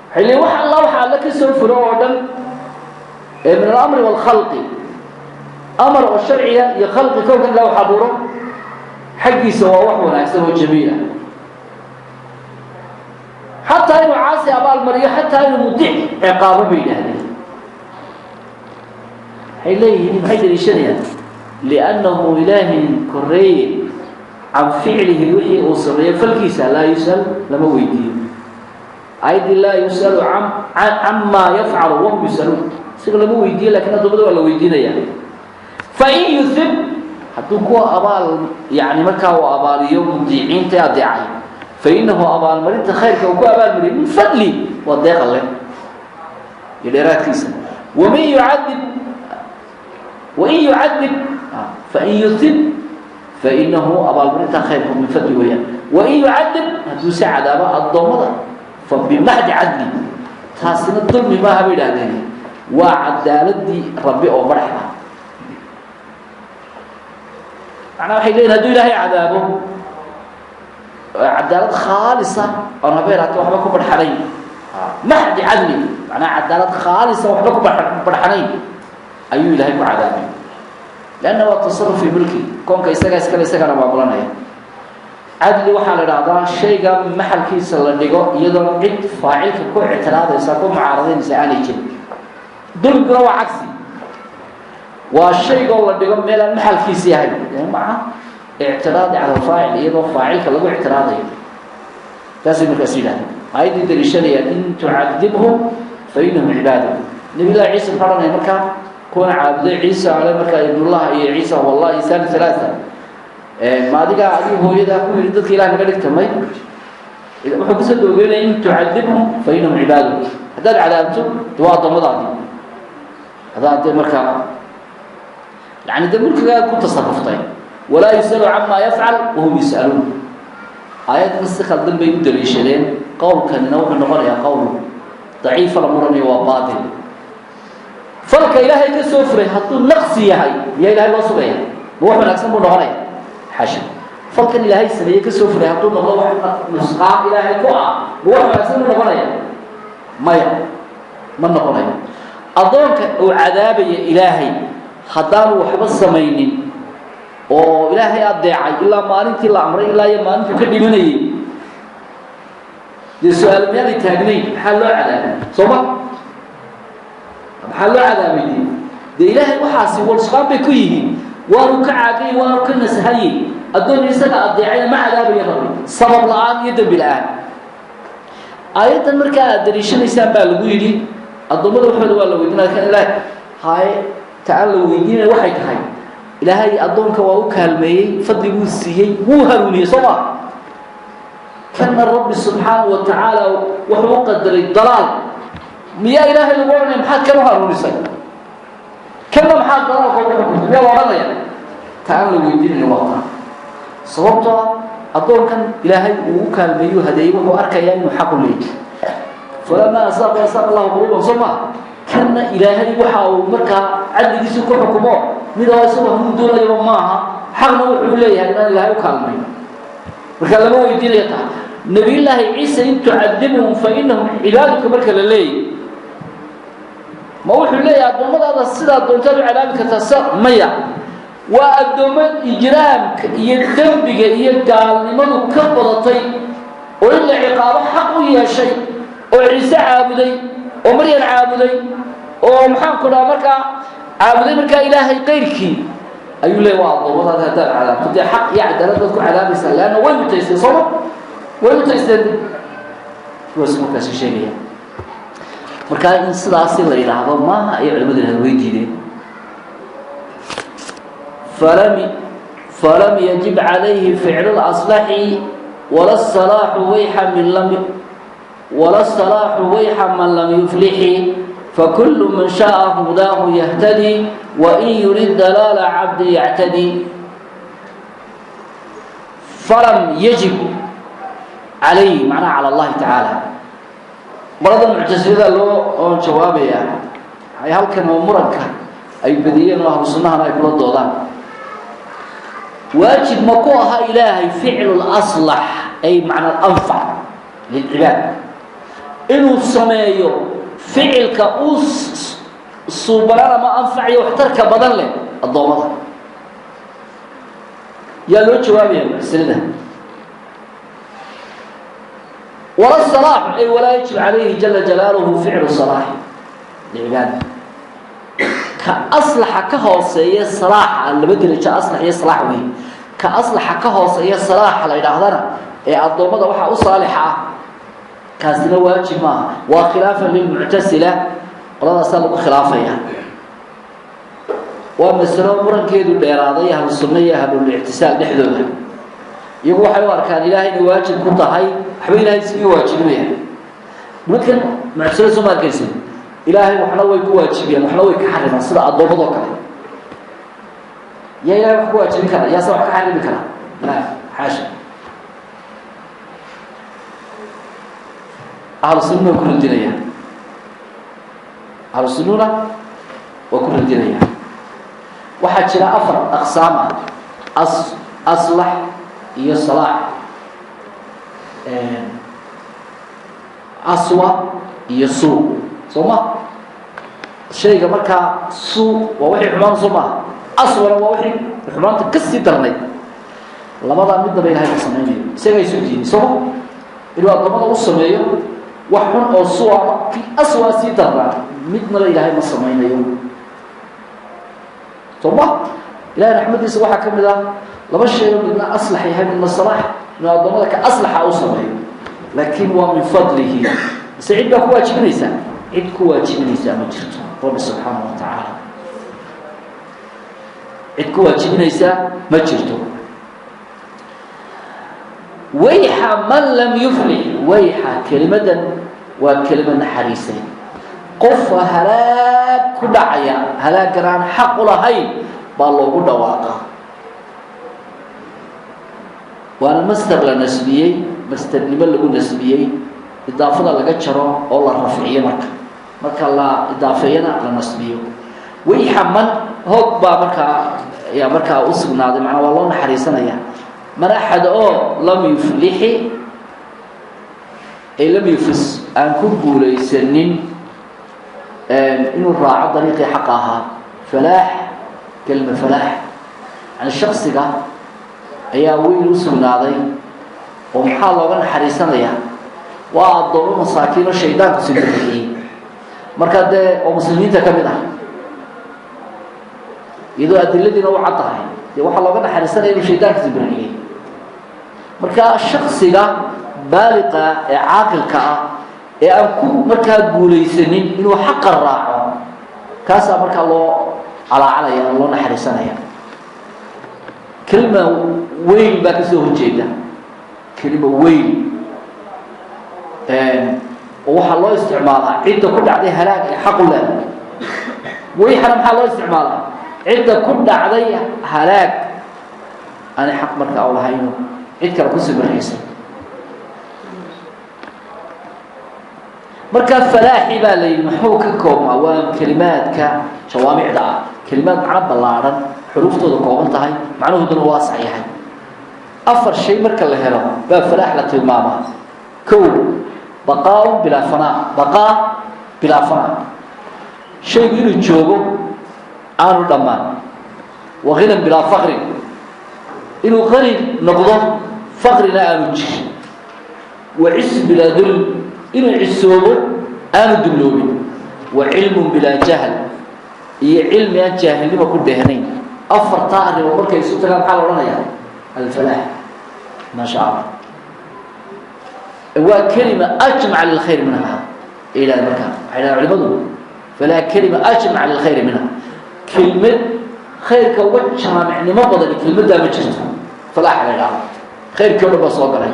waxay leeyiin wax alla waxa Alle ka soo fulo oo dhan ee min alamri waalkhalqi, amar oo sharciga iyo khalqi kownkan ilah wax abuuro xaggiisa, waa wax wanaagsan oo jamiila, xataa inuu caasi abaalmariyo, xataa inuu mudic ciqaabo bay yidhaahdeen. Waxay leeyihiin, maxay daliishanayaan? Liannahu Ilaahay koreeye can ficlihi, wixii uu sameeyo falkiisa, laa yus'al, lama weydiiyo. Ayaddii laa yus'alu camaa yafcalu wahum yus'aluun, isaga lama weydiiyo, lakin addoomada waa la weydiinaya. Fain yuhib, hadduu kuwa abaal yani markaa uu abaaliyo mudiiciinta adeecay, fainahu abaalmarinta khayrka uu ku abaalmariyay min fadli, waa deeq Alle iyo dheeraadkiisa. Waman yucadib, wain yucadib, fain yuhib fainahu abaalmarinta khayrku min fadli weeyaan, wain yucadib, hadduu si cadaabo addoommada, fa bimaxdi cadli, taasina dulmi maaha bay idhahdeen, waa cadaaladii Rabbi oo madax ah. Macnaa waxay leeyihin haduu Ilaahay cadaabo, cadaalad khaalisa oon haba yaraate waxba ku barxanayn, maxdi cadli, macnaha cadaalad khaalisa waxba ku barxanayn ayuu Ilahay ku cadaabay, leanna waa tasaruf fii mulki, koonka isagaa iskale, isagana maamulanaya. Cadli waxaa la idhahdaa shayga maxalkiisa la dhigo iyadoon cid faacilka ku ictiraadaysa, ku mucaaradaynaysa aanay jirin. Dulmiguna waa cagsi, waa shaygoo la dhigo meel aan maxalkiisi ahayn maca ictiraadi cala alfaacil, iyadoo faacilka lagu ictiraadayo. Taasay markaas yidhahdeen aayaddii daliishanayaan: in tucadibhum fa inahum cibaaduk. Nabiy Llahi Ciisa muxuu odhanaya markaa kuwana caabuday Ciisa ale markaa ibnullah iyo Ciisa huwa Allah iyo thani thalaatha? Ma adigaa adiga hooyadaa ku yidhi dadka Ilah naga dhigta? May, wuxuu kusoo doogeynaya in tucadibhum fa inahum cibaaduk, haddaad cadaabto de waa addoommadaadii, adaa dee markaa yani dee mulkigaa ku tasaruftay. Walaa yus'alu camaa yafcal wahum yus'aluun, aayadna si khaldan bay u daliishadeen. Qowlkanina wuxuu noqonayaa qowl daciifa, la muranayo, waa baatil. Falka Ilaahay ka soo furay hadduu naqsi yahay, miyaa Ilahay loo sugaya? Ma wax wanaagsan buu noqonaya? Xasha. Falkan Ilaahay sameeye kasoo furay hadduu noqdo wax nusqaan Ilaahay ku ah, ma wax wanaagsan buu noqonaya? Maya, ma noqonayo. Addoonka uu cadaabaya Ilaahay haddaanu waxba samaynin oo Ilaahay adeecay ilaa maalintii la amray ilaa iyo maalintuu ka dhimanayay, dee su-aal miyaanay taagnayn? Maxaa loo cadaabay? Soo ma maxaa loo cadaabay? De dee Ilaahay waxaasi walsqaan bay ku yihiin, waanu ka caagay, waanu ka nasahayey. Addoon isaga adeecayna ma cadaabaya Rabbi sabab la-aan iyo dembi la-aan. Aayaddan markaa aad daliishanaysaan baa lagu yidhi addoommada waxooda waa la weydiinaya, kan Ilahay haye ta aan la weydiinaya waxay tahay Ilaahay addoonka waa u kaalmeeyey, fadliguu siiyey, wuu hanuuniyey, soo ma? Kana Rabbi subxaanahu wa tacaala wuxuu u qadaray dalaal, miyaa Ilaahay lagu odhanaya maxaad kan u hanuunisay, kanna maxaad dalaalka ugu xukuntay? Miyaa la odhanaya? Ta aan la weydiinayo waa taa, sababtoo ah addoonkan Ilaahay uu u kaalmeeyu hadeeyey wuxuu arkayaa inuu xaq u leeyahy. Falamaa asaaqa asaaqa Allahu quluubahum, soo maa? Kanna Ilaahay waxa uu markaa cadligiisu ku xukumo mid oo isagoo hanuun doonayaba maaha, xaqna wuxuu leeyahay inaan Ilaahay u kaalmayn. Marka lama weydiinaya taa. Nabiyullaahi Ciise "in tucadibhum fa inahum cibaaduka" marka la leeyahy, ma wuxuu leeyahay addoommadaada sidaa doontaad u cadaabi kartaa? Sa maya, waa addoommo ijraamka iyo dembiga iyo gaalnimadu ka badatay oo in la ciqaabo xaq u yeeshay, oo Ciise caabuday, oo Maryan caabuday, oo maxaan ku dhaha markaa caabuday markaa Ilaahay qayrkii ayuu leeya. Waa addoommadaada, haddaad cadaabto dee xaq iyo cadaalad baad ku cadaabaysaa, leanna way mutaysteen, sooma? Way mutaysteen kuwaas markaasi sheegaya. Markaa in sidaasi la yidhaahdo maaha ay culimadu yidhahdo, way diideen. Falam yajib calayhi ficlu laslaxi wala salaaxu wayxa min lam wala salaaxu wayxa man lam yuflixi, fakulu man shaءa hudaahu yahtadi, wain yurid dalaala cabdi yactadi. Falam yajib calayhi, macnaha cala Allahi tacaala. Qolada Muctasilada loo oon jawaabaya ay halkan oo muranka ay badiyeen oo ahlu sunnahana ay kula doodaan. Waajib ma ku aha Ilaahay ficlu laslax, ay macna alanfac lilcibaad, inuu sameeyo ficilka uu suubanaan ama anfaciyo waxtarka badan leh addoommada? Yaa loo jawaabaya? Muctasilada. Wala salaaxu, ay walaa yajib calayhi jala jalaaluhu ficlu salaaxi licibaadi. Ka aslaxa ka hooseeya salaaxa, laba derajo, aslax iyo salaax wey. Ka aslaxa ka hooseeya salaaxa la yidhaahdana ee addoommada waxaa u saalixa ah, kaasina waajib maaha. Waa khilaafan lilmuctasila, qoladaasaa lagu khilaafaya. Waa masalo murankeedu dheeraaday ahlu sunna iyo ahlulictisaal dhexdooda. Iyagu waxay u arkaan Ilaahay inay waajib ku tahay. Waxba Ilahay iskaga waajibinaya nimankan Muctasila, soo ma arkaysin? Ilaahay waxna way ku waajibiyaan, waxna way ka xarimaan, sida addoommadoo kale. Yaa Ilahay wax ku waajibin kara? Yaase wax ka xarimi kara? La, xaasha. Ahlu sunnuna waa ku radinaya, ahlu sunnuna waa ku radinaya. Waxaa jira afar aqsaam ah: aslax iyo salaax, aswa iyo suu, soo ma? Shayga markaa suu waa wixii xumaan, soo maha? Aswana waa wixii xumaanta ka sii darnayd. Labadaa midnaba Ilahay ma samaynayo, isagaa isu diiday, sooma? Inuu addoommada u sameeyo wax xun oo suwa ama kii aswaa sii darnaa, midnaba Ilaahay ma samaynayo, soo ma? Ilahay raxmadiisa waxaa ka mid ah laba shayoo midna aslax yahay, midna salaax, inuu addoommada ka aslaxa u sameeyo, laakiin waa min fadlihi. Mise cid baa ku waajibinaysaa? Cid ku waajibinaysaa ma jirto. Rabbi subxaana wa tacaala cid ku waajibinaysaa ma jirto. Wayxa man lam yuflix. Wayxa, kelimadan waa kelimad naxariisay. Qofa halaag ku dhacaya, halaaggan aan xaq u lahayn baa loogu dhawaaqaa. Waana master la nasbiyey, masternimo lagu nasbiyey, idaafada laga jaro oo la rafciyo. Marka la idaafeeyana la nasbiyo. Wayxa man, hoog baa markaa ayaa markaa u sugnaaday, macnaa waa loo naxariisanaya. Man axad oo lam yuflixi, ay lam yufis, aan ku guulaysanin inuu raaco dariiqii xaqa ahaa. Falaax, kelma falaax, yani shaksiga ayaa weyn u sugnaaday. Oo maxaa looga naxariisanayaa? Waa addoomo masaakiino shaydaanku simbirixiyey markaa dee, oo muslimiinta ka mid ah, iyadoo adiladiina u cad tahay, dee waxaa looga naxariisanaya inuu shaydaanka simbirixiyey. Marka shaksiga baaliqa ee caaqilka ah ee aan ku markaa guulaysanin inuu xaqa raaco, kaasaa markaa loo calaacalaya oo loo naxariisanaya. Kelima weyn baa kasoo horjeeda, kelima weyn oo waxaa loo isticmaalaa cidda ku dhacday halaag ee xaqu leedahay. Wayxana maxaa loo isticmaalaa? Cidda ku dhacday halaag aanay xaq markaa u lahayno, cid kale ku simirxisay. Marka falaaxi baa la yidhi muxuu ka koobmaa? Waa kelimaadka jawaamicda ah, kelimaad macno ballaadhan, xuruuftooda kooban tahay, macnahooduna waasac yahay. Afar shay marka la helo baa falaax la tilmaamaa. Kow, baqaaun bilaa fanaa, baqaa bilaa fanaa, shaygu inuu joogo aanu dhammaan. Wa ghinan bilaa faqrin, inuu qani noqdo faqrina aanu jirin. Wa cis bilaa dulm, inuu cisoobo aanu dulloobin. Wa cilmun bilaa jahl, iyo cilmi aan jaahilnimo ku dheehnayn. Afartaa arrimood markay isu tagaan maxaa la odhanayaa? Alfalaax. Maa sha Allah, waa kelima ajmaca lilkhayr minha ay yidhahda. Markaa waxay yidhahdeen culimadu, falaa kelima ajmaca lilkhayri minha, kelmad khayrka uga jaamicnimo badani kelmaddaa ma jirto. Falaaxa la yidhahdo khayrkii o dhan baa soo galay.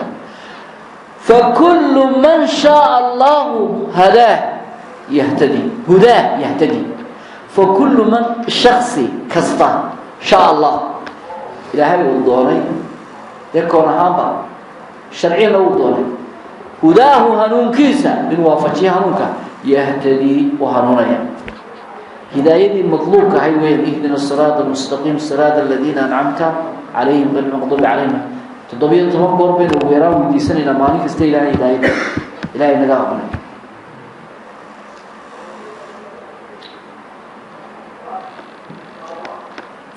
Fakulu man shaaa allahu hadaah yahtadi, hudaah yahtadi. Fakulu man, shaksi kasta, shaa Allah, ilaahay uu doonay, dee koon ahaanba sharciyana uu doonay, hudaahu, hanuunkiisa inuu waafajiyo hanuunka, yahtadii, u hanuunaya. Hidaayadii matluubka ahayd weyan, ihdina siraada almustaqiim, siraada aladiina ancamta calayhim غayr maqduubi calayhim. 17 goor baynu ugu yaraan weydiisanaynaa maalin kasta Ilahay hidaayada. Ilahay naga aqbalay.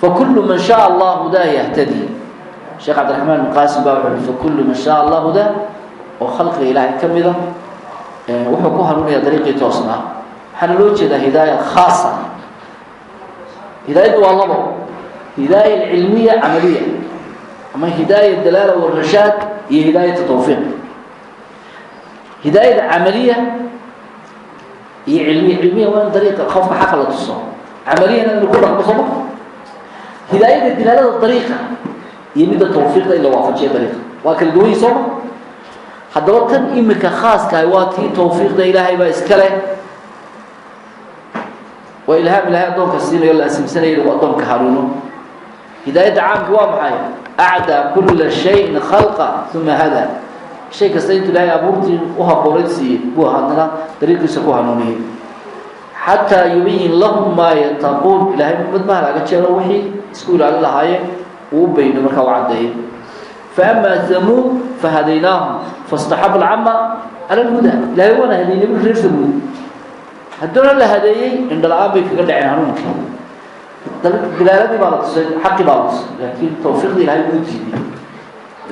Fakulu man shaa allah hudaa yahtadi. Sheekh Cabdiraxmaan ibn Qaasim baa wuxuu uhi, fakulu man shaa allah hudaa, oo khalqiga Ilaahay ka mida, wuxuu ku hanuunayaa dariiqii toosnaa. Waxaana loo jeedaa hidaaya khaasa. Hidaayaddu waa labo: hidaaya alcilmiya camaliya, ama hidaaya dalaala warashaad, iyo hidaayat tawfiiq. Hidaayada camaliya iyo cilmiya, cilmiya waa in dariiqa qofka xaqa la tuso, camaliyana inuu ku dhaqmo, sooma? Hidaayada dilaalada dariiqa iyo midda tawfiiqda in la waafajiyo dariiqa waa kala duwan yihi, sooma? Haddaba tan imika khaaskahay waa tii tawfiiqda. Ilaahay baa iska leh, waa ilhaam Ilahay addoonka siinayo, la asimsanaya inuu addoonka hanuuno. Hidaayadda caamka waa maxay? Acdaa kula shayin khalqa uma hada. Shay kasta intuu Ilaahay abuurtii u haboonayd siiyey buu haddana dariiqiisa ku hanuuniyey. Xataa yubayin lahum maa yataquun, Ilahay mid ma halaaga jeero wixii isku ilaalin lahaayeen uu u bayno, markaa u caddeeyay. Faama hamuud fahadaynaahum faاstaxabu alcama cala alhuda. Ilahay waana hadeynay bui reer Hamuud, haddana la hadeeyey indhala-aan bay kaga dhaceen hanuunkii. Dilaaladii baa la tusay, xaqii baa la tusay, laakiin tawfiiqdii Ilahay wuu diiday,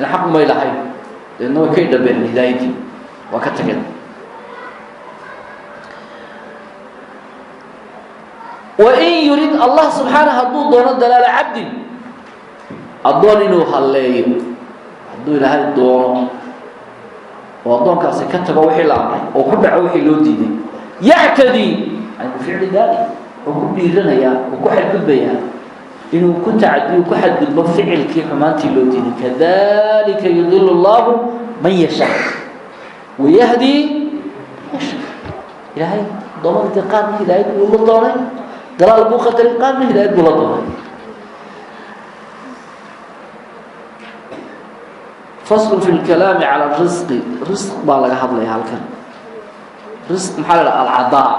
ilan xaq may lahayn. Dabeedna way ka idhabeen hidaayadii, waa ka tageen. Wain yurid Allah subxaana, hadduu doono, dalaala cabdin, addoon inuu halleeyo, hadduu Ilaahay doono oo addoonkaasi ka tago wixii la amray oo ku dhaco wixii loo diiday, yactadii, yani bificli dalik, oo ku dhiiranayaa oo ku xadgudbayaa inuu ku tacadiyo, ku xadgudbo ficilkii xumaantii loo diiday. Kadalika yudilu allahu man yashaa wayahdii man yashaa. Ilaahay addoommada dee qaarna hidaayad buu la doonay, dalaal buu qadaray, qaarna hidaayad buu la doonay. Faslu fi lkalaami cala risqi. Risq baa laga hadlaya halkan. Risq maxaa la dhaha? Alcadaa,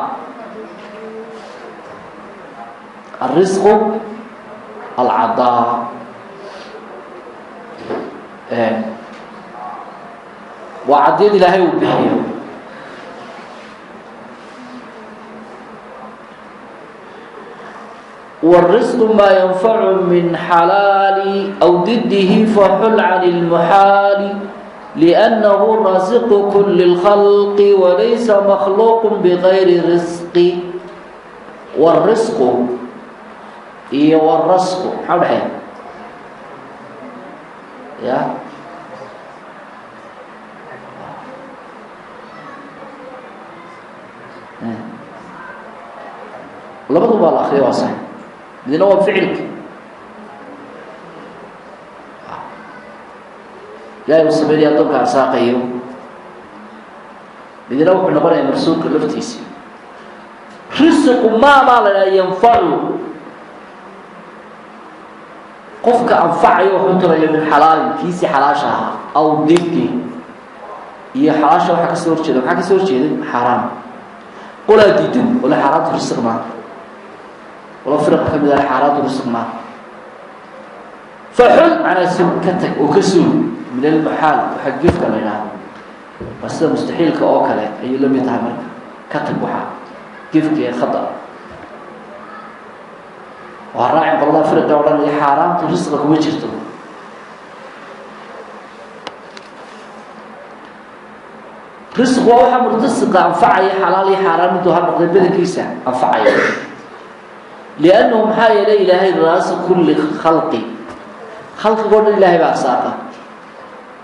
alrisqu alcadaa, waa cadiyad Ilaahay uu bixiyo. والرزق ما ينفع من حلال أو ضده فحل عن المحال، لأنه رازق كل الخلق وليس مخلوق بغير رزق. والرزق iyo والرزق maxaa udhexeeya? Ya, labadu baa la akriya, waa sax. Midna waa ficilka Ilahay uu sameynaya addoonka arsaaqayo, midna wuxuu noqonaya marsuulka laftiisi. Risqu maa baa la dhaha yanfacu, qofka anfacayo waxu tarayo, min xalaalin, kiisii xalaasha ahaa, aw didi, iyo xalaasha waxaa kasoo horjeeda. Maxaa kasoo horjeeday? Xaaraam. Qolaa diidan wala xaaraantu risiq maaha, wala firaqa ka mid ah xaaraantu risiq maaha. Faxul macnaa si ka tag oo ka suul min almuxaal, waxaa gefka la yidhaahdo waa sida mustaxiilka oo kale ayay la mid tahay. Marka ka tag waxaa gefka ee khada waa raacin qoladaha firaqa odhanaya xaaraantu risqa kuma jirto. Risq waa waxaa murtasiqa anfacaya, xalaal iyo xaaraan miduu ha noqday badankiisa anfacaya, liannahu maxaa yeelay Ilaahay raasi kulli khalqi, khalqigoo dhan Ilahay baa arsaaqa.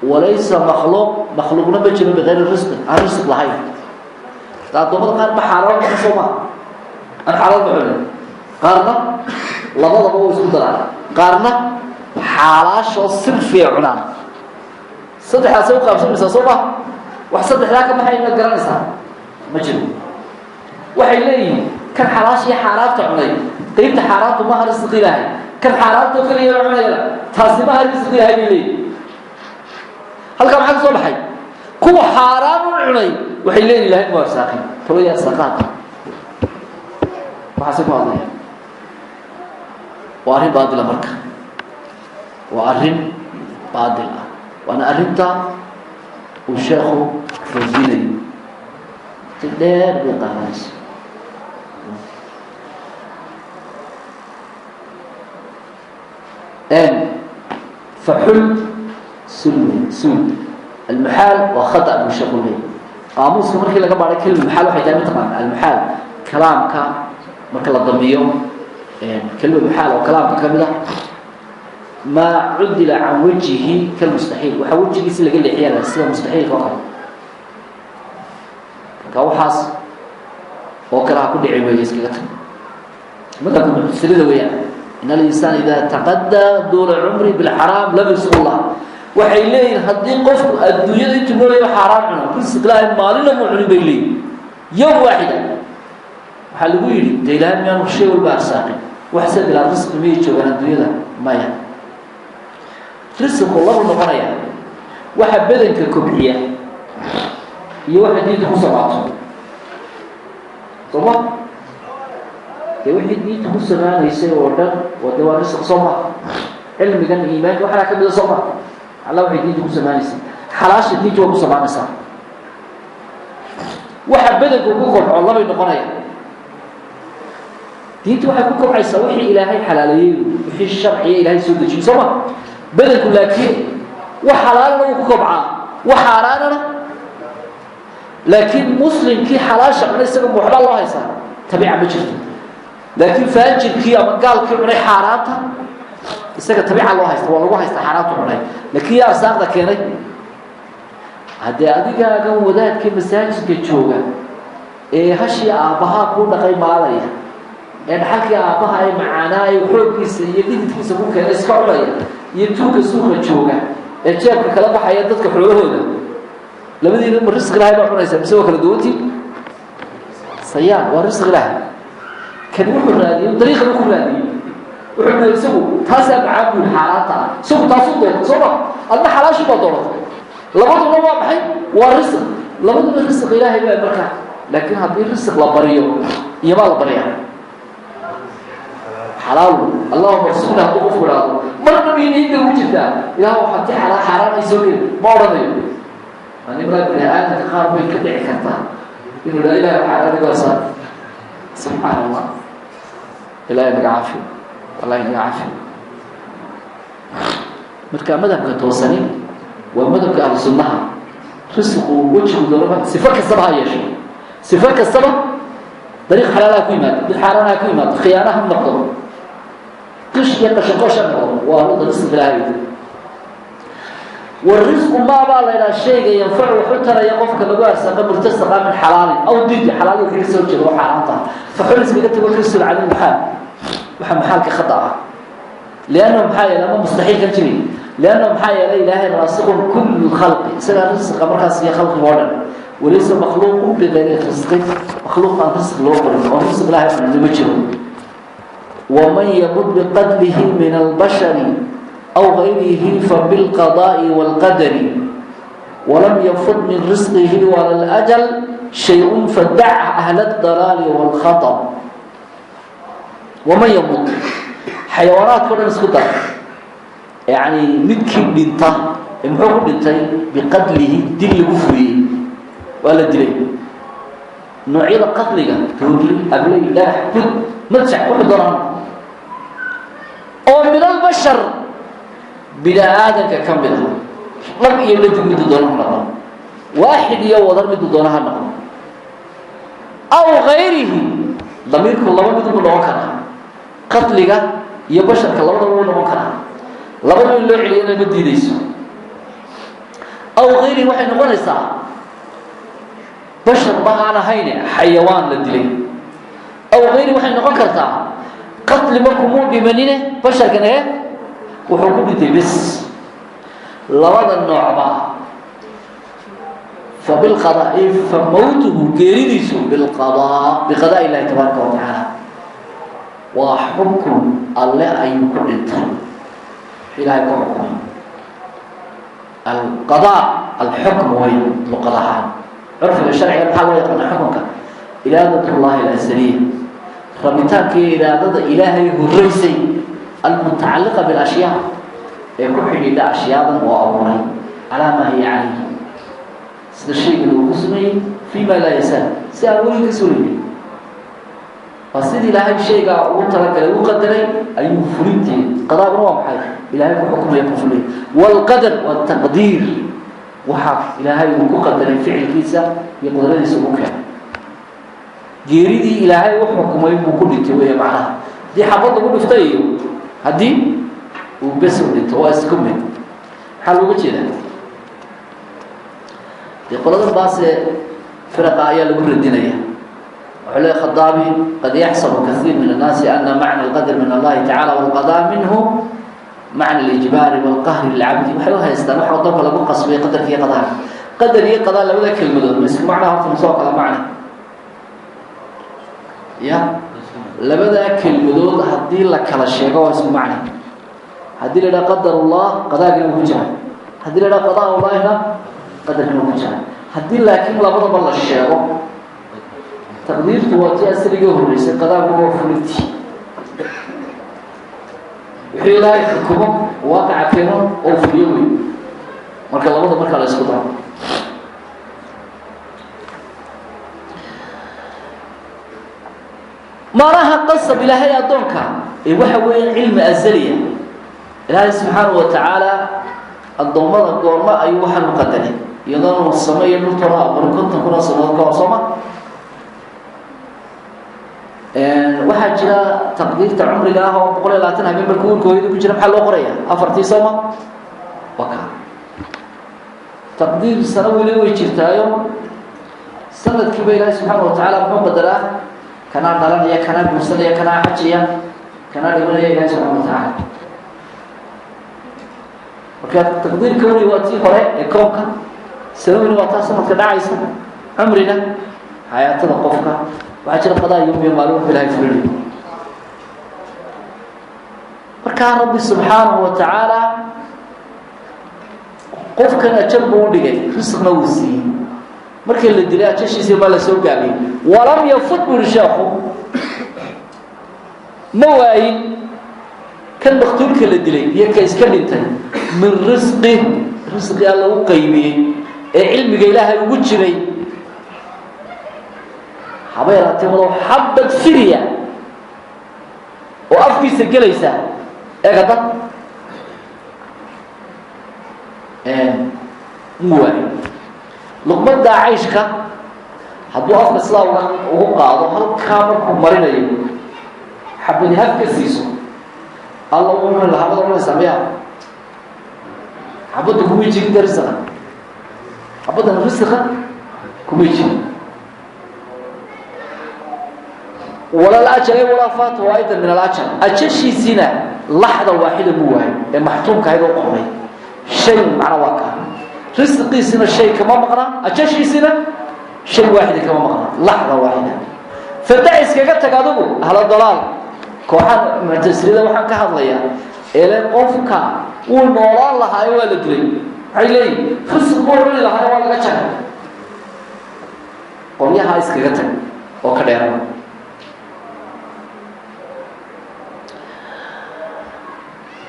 Walaysa makhluuq, makhluuqna ma jiro bikayri risqi, aan risq lahayn. Addoomada qaar ba xaaraan ma soo maa, aan xalaal ma cunin, qaarna labadaba way isku daraan, qaarna xaalaashoo sirfiya cunaan. Saddexdaasay u qaabsamaysaa soo ma? Wax saddexdaa ka baxay inaad garanaysaa ma jiro. Waxay leeyihiin kan xalaasha iyo xaaraanta cunay, qeybta xaaraantu maha risqi Ilaahay, kan xaaraantoo keliya la cunayana taasi maha risqi Ilaahay bay leeyihin. Halkaa maxaa ka soo baxay? Kuwa xaaraan u cunay waxay leeyihin Ilahay mu arsaaqin tolaya arsaaqaadka. Waxaase ku hadlaya waa arrin baatila. Marka waa arrin baatil ah, waana arrinta uu sheekhu radinayo. Si dheer bay qaadanaysa. Faxul sul suul almuxaal waa khata buu sheekhu leeyay. Qaamuuska markii laga baaray kelima muxaal waxay tahay, mataqaana almuxaal kalaamka marka la damiyo, kelima muxaal oo kalaamka ka mid ah, maa cudila can wajhihi kalmustaxiil, waxaa wejigiisi laga leexiyaa sida mustaxiilka oo kale. Marka waxaas oo kale ha ku dhici weeye, iskaga tag. Madhabka muctasilada weeyaan in alinsaan idaa taqadaa duula cumri bilxaraam lam yusq llah. Waxay leeyihin haddii qofku adduunyada intuu noolaya xaaraan cuno, risq Ilaahay maalina muu cunin bay leeyihin, yowm waaxida. Waxaa lagu yidhi de Ilaahay miyaanu shay walba arsaaqin? Wax se bilaa risqi miyay joogaan adduunyada? Maya. Risqu labu noqonaya, waxa badanka kobciya iyo waxa diinta ku samaato. Sooma dee wixii diinta ku samaanaysay oo dhan waa de waa risq, soo ma? Cilmigan, iimaanka, waxaana ka mida, soo ma? Alla waxay diinta ku samaanaysay, xalaasha diinta waa ku samaanaysaa. Waxa badanka ku kobco labay noqonaya. Diinta waxay ku kobcaysaa wixii Ilaahay xalaaleeyey, wixii sharciya Ilaahay soo dejiyey, soo ma? Badanku laakiin wax xalaalna wuu ku kobcaa, wax xaaraanana. Laakiin muslimkii xalaasha cunay isaga ma waxbaa loo haysaa? Tabiica ma jirto. Laakiin faajirkii ama gaalkii cunay xaaraanta isaga tabiica loo haysta, waa lagu haysta xaaraantu cunay. Laakiin yaa arsaaqda keenay? Haddee adigaagan wadaadkii masaajidka jooga ee hashii aabbahaa kuu dhaqay maalaya, ee dhaxalkii aabbaha ay macaanaayo xooggiisa iyo dhididkiisa ku keenay iska cunaya, iyo tuugka suuqa jooga ee jeebka kala baxaya dadka xoolahooda, labadiina ma risq Ilahay baa cunaysa mise waa kala duwantii? Sayaan waa risq Ilaahay. Kani wuxuu raadiyey dariiqan ku raadiyey, wuxuu yihi isagu taasaa macaan buu yihi, xaaraanta ah isagu taasuu doortay, soo ma? Adna xalaashii baa dooratay. Labaduna waa maxay? Waa risq. Labaduna risq Ilaahay baa. Marka laakiin haddii risq la baryo iyomaa la baryaa xalaalu, Allahuma rsuqna hadduu qofku idhaahdo, marna miyay niyadda ugu jirtaa Ilaah waxaa ti xalaa xaaraan ay soo geli? Ma odhanayo. Animraa bini aadamka qaar bay ka dhici kartaa inuu idhaha Ilahay xaaraan iga saa. Subxaan Allah, Ilahay naga caafiyo, wallahi naga caafiyo. Marka madhabka toosani waa madhabka ahlu sunnaha. Risqu wejigu doonaba sifo kastaba ha yeesho, sifo kastaba, dariiq xalaal ha ku yimaado, mid xaaraan ha ku yimaado, khiyaano ha noqdo, qish iyo qashinqoosh ha noqdo, waa wada risq Ilaahay. Wاrisqu maa baa la idhaha shayga yanfacu waxu taraya qofka lagu arsaaqo murtasaqa min xalaalin aw didi xalaal wixii kasoo jeeda oo xaaraanta ah. Faxul iskaga tago ka sul cani muxaal, waxa muxaalka khata ah, liannahu maxaa yeelay ama mustaxiil kan jiray, liannahu maxaa yeelay Ilaahay raasiqun kullu khalqi, isagaa risqa markaas iyo khalqiga oo dhan. Walaysa makhluuqun bikayri risqin, makhluuq aan risq loo qorin oo risq Ilaahay cunin ma jiro. Waman yamut biqatlihi min albashari aw gayrihi fabilqadaa'i wاlqadari, walam yafud min risqihi wala اlajal. Shay-un fadac ahla dalaali wاlkhaطb. Waman yamut, xayawaanaadka o dhan isku dar, yani midkii dhinta ee muxuu ku dhintay? Biqatlihi, dil lagu fuliyey, waa la dilay. Noocyada qatliga: toorri, abley, dhagax, bud, madjac, wuxuu doonaa oo min albashar, bini aadanka ka mid a, lab iyo dhadig miduu doona ha noqdo, waaxid iyo wadar miduu doona ha noqdo, aw gayrihi. Damiirku laba mid buu noqon karaa, qatliga iyo basharka labadaba wuu noqon karaa, labadaba in loo celiyana ma diideyso. Aw gayrihi waxay noqonaysaa bashar ma aan ahayne, xayawaan la dilay. Aw gayrihi waxay noqon kartaa qatli markuu muu dhimanine, basharkan ee wuxuu ku dhintay bis. Labada noocba fa bilqadaa, fa mawtuhu, geeridiisu bilqadaa, biqadaa illahi tabaaraka wa tacaala, waa xukun alle ayuu ku dhintay, ilahay ku xukumay. Alqadaa alxukm way luqad ahaan. Curfiga sharciga maxaa loo yaqaana xukunka? Iraadat llahi alasaliya, rabitaanka iyo iraadada ilaahay horeysay, almutacaliqa bilashyaa, ee ku xidhiidha ashyaadan oo abuuray, calaa maa hiya calayhi, sida shaygan uu ku sameeyey, fi ma laa yasaal, si aan weli ka suulinin. Waa sidii ilaahay shaygaa ugu talagalay, u qadaray ayuu fulinteed. Qadaaguna waa maxay? Ilaahay ku xukumaya, ku fuliyay. Waalqadar waa taqdiir, waxaa ilaahay uu ku qadaray ficilkiisa iyo qudradiisa ugu keenay. Geeridii ilaahay u xukumay buu ku dhintay wey macnaha. Haddii xabad lagu dhiftay iyo haddii uu bes u dhinto waa isku mid. Maxaa looga jeedaa? Dee qoladan baase firaqa ayaa lagu radinaya. Wuxuu leey Khadaabi: qad yaxsabu kaiir min annaasi ana macna alqadr min allahi tacala walqadaa minhu macna alijbaari walqahri lilcabdi. Waxay u haystaan waxa addoonka lagu qasbay qadarka iyo qadaha. Qadar iyo qadaa labada kelmadood ma isku macnaa horta mise oo kala macne? Ya, labadaa kelmadood haddii la kala sheego waa isku macne. Haddii la idhaha qadar ullah, qadaagina wuu ku jira. Haddii la idhaha qadaa ullahina, qadarkina wuu ku jira. Haddii laakiin labadaba la sheego, taqdiirtu waa tii asligii horreysay, qadaagu waa fulintii. Wuxuu ilaahay xukumo waaqaca keeno oo fuliyo wey. Marka labada markaa la isku daro, maanaha qasab ilaahay addoonka ee waxa weeya cilmi azaliya. Ilaahay subxaanahu wa tacaala addoommada goormo ayuu waxaan u qadaray, iyadoona sameeya dhultona abuuray 50,000 oo sanadood ka hor, sooma? Waxaa jira taqdiirta cumriga ah oo 120 habeen marka uurka hooyada ku jira. Maxaa loo qoraya? Afartii, sooma? Waa ka taqdiir sano weli way jirtaayo. Sanadkiiba ilaahay subxaana wa tacaala muxuu qadaraa? Kanaa dhalanaya, kanaa guursanaya, kanaa xajiya, kanaa dhimanaya, ilahi subxana wa tacaala. Marka taqdiir kowni waa tii hore ee koonka, sanawina waa taa sanadka dhacaysa, cumrina xayaatada qofka. Waxaa jira qadaa yawmiya, maalin wuxuu ilahay fulinayo. Markaa rabbi subxaanahu wa tacaala qofkan ajal buu u dhigay, risqna wuu siiyey. Markii la dilay ajashiisii baa la soo gaabiyey. Walam yafut, buu yihi sheekhu, ma waayin kan maktuulka la dilay iyo ka iska dhintay min risqi, risqi alla u qaybiyey ee cilmiga ilaahay ugu jiray, haba yaraatee walow xabad firya oo afkiisa gelaysa. Eeg hadda mu waayo luqmaddaa cayshka hadduu afka sidaa uga ugu qaado, halkaa markuu marinayo xabadi hafka siiso, alla uu cuni lahaa. Mad odhanaysaa miya xabadda kumay jirin de risiqa? Xabaddan risiqa kumay jirin. Wala ajal walaa faatahu aydan min alajal, ajashiisiina laxda waaxida mu waayo ee maxtuumka ahayd oo qoray shay. Macna waa kaa risqiisina shay kama maqna, ajashiisina shay waaxida kama maqna, laxda waaxida. Fadac, iskaga tag adigu ahla dalaal, kooxaan muctasilada waxaan ka hadlayaa ele qofka wuu noolaan lahaayo waa la dilay. Maxay leeyihin? Risq buu cuni lahaayo waa laga jaray. Qolyaha iskaga tag oo ka dheera.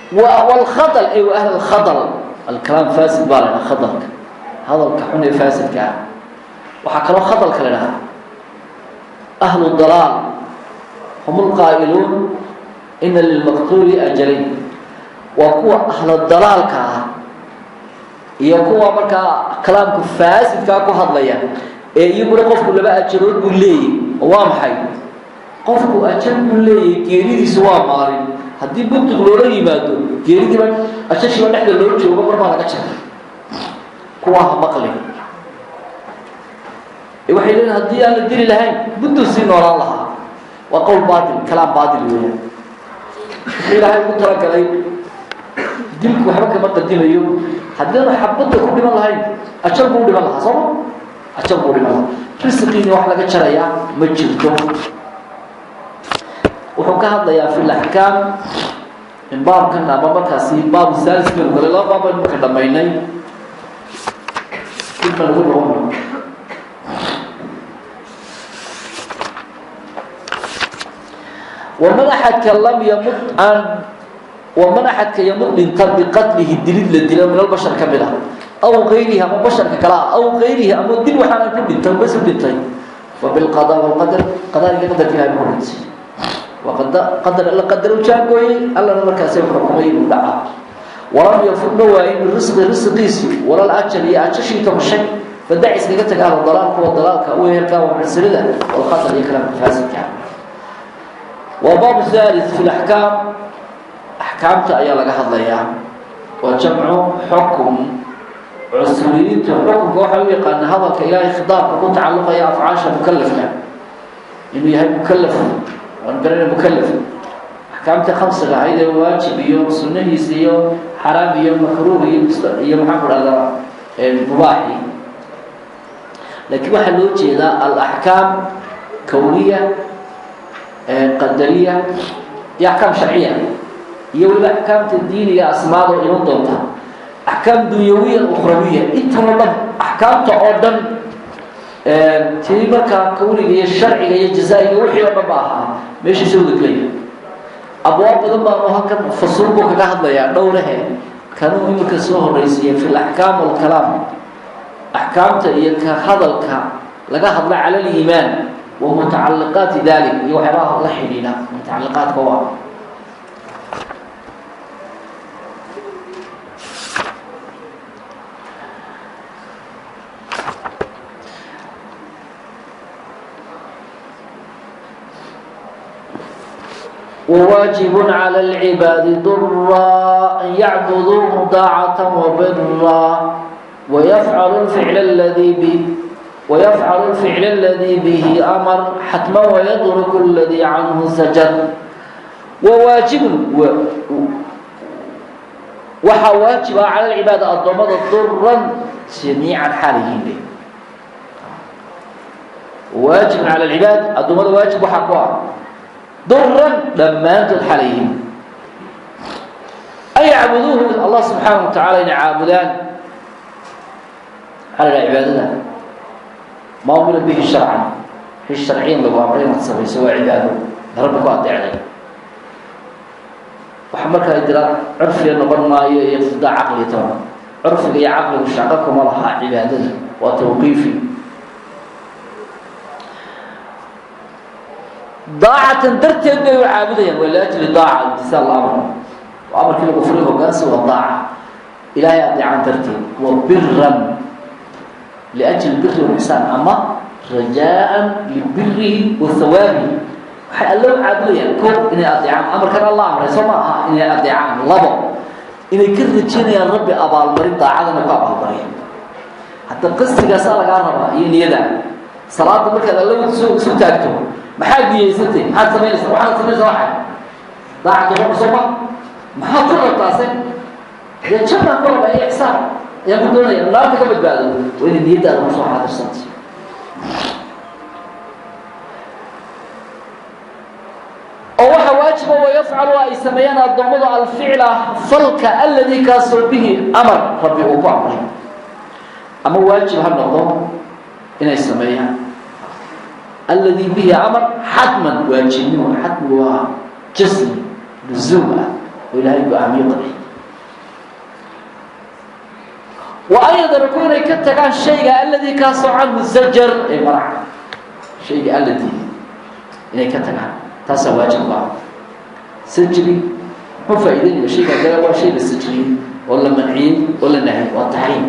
Wlkhadal ay ahl alkhadal, alkalaam fasid baa la dhaha. Khadalka, hadalka xun ee faasidka ah, waxaa kaloo khadalka la dhahaa ahlu dalaal, hum lqaa'iluun ina lilmaqtuuli ajalayn. Waa kuwa ahlu dalaalka ah iyo kuwa markaa kalaamka faasidkaa ku hadlaya ee iyaguna qofku laba ajarood buu leeyahy. Oo waa maxay? Qofku ajal buu leeyahy, geeridiisu waa maalin. Haddii buntuq loola yimaado, geeridiiba ajashiiba dhexda loo joogo, mar baa laga jaray. Kuwaa ha maqlin. Waxay leeyihin haddii aan la dili lahayn, buntuu sii noolaan lahaa. Waa qowl baatil, kalaam baatil weeyaan. Wuxuu Ilaahay ugu talagalay dilku waxba kama qadimayo. Haddiinu xabadda ku dhiman lahayn, ajal buu dhiman lahaa, sooma? Ajal buu dhiman lahaa. Risiqiina wax laga jarayaa ma jirto. Wuxuu ka hadlayaa fi laxkaam in baabkan ama markaasi baabu saalis baynu galay. Laba baab baynu marka dhamaynay, dib baan ugu noqono. Waman axadka lam yamut aan, waman axadka yamut dhinta biqatlihi, dilid la dilo, min albashar ka mid ah, aw gayrihi, ama basharka kale ah, aw gayrihi, ama dil waxaana ku dhintay, bas u dhintay, fa bilqada walqadar, qadariga qadarka Ilahay buu dhintay. Waa qadar alla qadar u jaangooyey, Allana markaasi xukumay inuu dhaca. Walam yafud, ma waayin, min risqi, risqiisi, walal ajal, iyo ajashii tomashay. Fadac, iskaga taga, ahlu dalaal, kuwa dalaalka u ehelka waa mucsilada, walqadar iyo kalaamka faasidka. Waa baab thalith fi laxkaam. Axkaamta ayaa laga hadlayaa, waa jamcu xukm. Cusuliyiintu xukunka waxay u yaqaana hadalka Ilaahay khitaabka ku tacalluqaya afcaasha mukalafka, inuu yahay mukalaf. Waan garanay mukalaf axkaamtii khamsiga ahayd ee waajib iyo sunnahiisa iyo xaraam iyo makruuh iyo maxaan ku dhahdaa mubaaxi. Laakiin waxaa loo jeedaa alaxkaam kawniya, qadariya iyo axkaam sharciya, iyo weliba axkaamta diiniga, asmaada oo iman doonta, axkaam dunyawiya, ukhrawiya, intan oo dhan, axkaamta oo dhan, tii markaa kawniga iyo sharciga iyo jazaa'iga, wixii oo dhan ba ahaa meeshiisa wada gelaya. Abwaab badan baanu halkan fasuul buu kaga hadlayaa dhowrahe. Kanuu iminka soo horreysiiya fi laxkaam walkalaam, axkaamta iyo ka hadalka laga hadla cala aliimaan wa mutacaliqaati dalik, iyo waxyaabaha la xidhiidha mutacaliqaadka u ah. وواجب على العباد ضرا أن يعبدوه طاعة وبرا، ويفعل الفعل الذي به أمر حتما، ويترك الذي عنه زجر. وواجب, waxaa waajiba cala alcibaadi, addoommada, duran jamiican xaalihiin be. Waajibun cala alcibaad, addoommada waajib waxaa ku ah, duran, dhammaantood xalayhiin, an yacbuduuhu, Allah subxaanaه wa tacaala inay caabudaan. Maxaa la dhaha cibaadada? Maa umira bihi sharcan, wixii sharciyan lagu amray inaad samayso waa cibaado, Rabbi ku adeecday. Waxa markaa idraaq curfiga noqon maayo iyo iqtidaa caqli toona. Curfiga iyo caqligu shaqo kuma lahaa cibaadada, waa tawqiifi. Daacatan darteed bay u caabudayaan, waa liajli daaca, imtisaal amr, waa amarkii lagu furay hogaansi, waa daaca Ilaahay adeecaan darteed. Wa biran, liajli biri walixsaan, ama rajaaan libirihi wa hawaabihi. Waxay Alle u caabudayaan, ko, inay adeecaan amarkan Alla amray, soo ma aha? Inay adeecaan. Labo, inay ka rajaynayaan Rabbi abaalmarin, daacadana ku abaalmariya. Hadda qasdigaasaa lagaa rabaa iyo niyada. Salaada markaad Alla isu taagto, maxaad niyeysatay? Maxaad samaynaysa? Waxaad samaynaysa waxay daacatu rabbi, soo ma? Maxaad ku rabtaase? Dee jannaan ku rabaa iyo ixsaan ayaan ku doonaya, naarta ka badbaado. Waa inay niyadaada kusoo xaadirsantay. Oo waxaa waajiba wayafcalu, ay sameeyaan addoommadu, alficla, falka, alladii, kaasoo, bihi amar, Rabbi uu ku amray. Ama waajib ha noqdo inay sameeyaan. Alladii bihi amar xatman, waajibnimo. Xatmi waa jasmi luzuum ah oo Ilaahay go-aamiyo, qadci. Wa an yadruku, inay ka tagaan shayga alladii kaasoo canhu zajar ee marac, shayga alla diiday inay ka tagaan, taasaa waajib ku ah. Sajri muxuu faa'iideynaya? Shayga dee waa shay la sajriyey oo la manciyey oo la nahiyey, waa taxriim.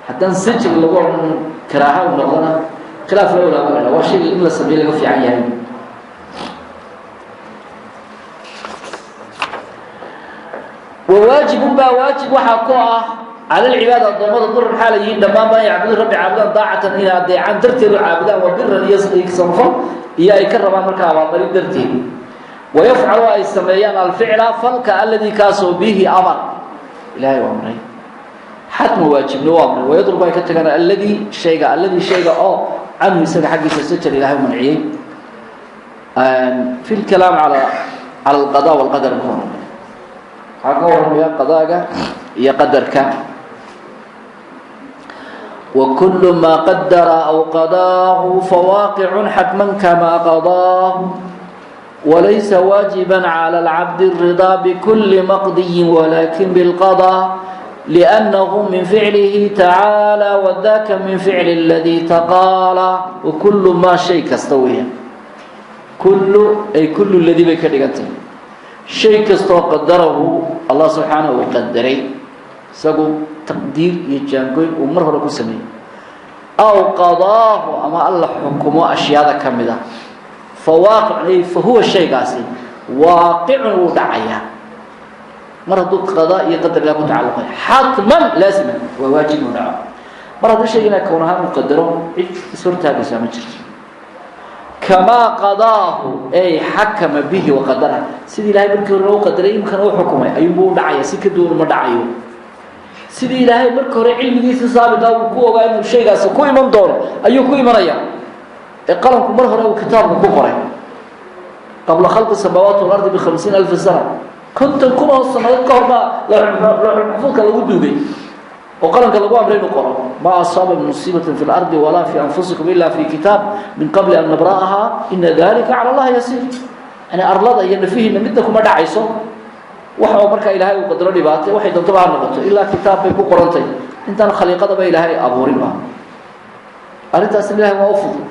Haddaan sajri lagu odhan, karaaha u noqdana, khilaaf la ulaama la, waa shay in la sameeyo laga fiican yahay. Wawaajibun baa waajib waxaa ku ah cala alcibaad, addoommada duran maxaa la yihiin dhammaanba, an yacbudu rabbi, caabudaan, daacatan, inay adeecaan darteedu caabudaan, wa biran, iyo samafal, iyo ay ka rabaan markaa abaalmarin darteed. Wayafcalu, ay sameeyaan, alficla, falka, alladii kaasoo bihi amar, Ilahay u amray, xatma, waajibna u amray. Wayadrubu, ay ka tagaan, alladii shayga, alladii shayga oo canhu, isaga xaggiisa, sajar, Ilahay u manciyey. Fi lkalaam cala alqada walqadar ku horamaya, waxaa ka warramaya qadaaga iyo qadarka. وكل ما قدر أو قضاه فواقع حتما كما قضاه، وليس واجبا على العبد الرضا بكل مقضي ولكن بالقضاء، لأنه من فعله تعالى وذاك من فعل الذي تقالى. وكل ما shay kasta weya. كل ay كل الذي bay ka dhigantay. Shay kastoo qadarahu Allah subxaanahu uu qadaray, isagu taqdiir iyo jaangoyn uu mar hore ku sameeyey, aw qadaahu, ama alla xukumo ashyaada ka mid a, fa waaqicun, ay fa huwa, shaygaasi waaqicun, wuu dhacayaa. Mar hadduu qadaa iyo qadar ilah ku tacalluqay, xatman laazima, waa waajib inuu dhaco. Mar haddii shayga ilah kown ahaan uu qadaro, cid ishortaagaysaa ma jirto. Kamaa qadaahu, ay xakama bihi waqadara, sidii Ilahay markii hore u qadaray, imkana u xukumay, ayuunbuu u dhacaya, si ka duwan uma dhacayo. Sidii Ilaahay marka hore cilmigiisa saabiqa uu ku ogaa inuu shaygaasi ku iman doono ayuu ku imanaya, ee qalamku mar hore uu kitaabka ku qoray, qabla khalqi samaawaati walardi b50,000 sana, 50,000 oo sanadood ka hor baa looxulmaxfuudka lagu duugay oo qalamka lagu amray inuu qoro. Ma asaaba min musiibatin fi lardi walaa fi anfusikum ila fi kitaab min qabli an nabra'aha, ina dalika cala Allahi yasiir. Yani arlada iyo nafihiina midna kuma dhacayso wax oo markaa Ilaahay uu qadaro dhibaatay, waxay doontaba ha noqoto, ilaa kitaab bay ku qorantay intaan khaliiqadaba Ilaahay abuurin ba. Arrintaasna Ilahay waa u fudud.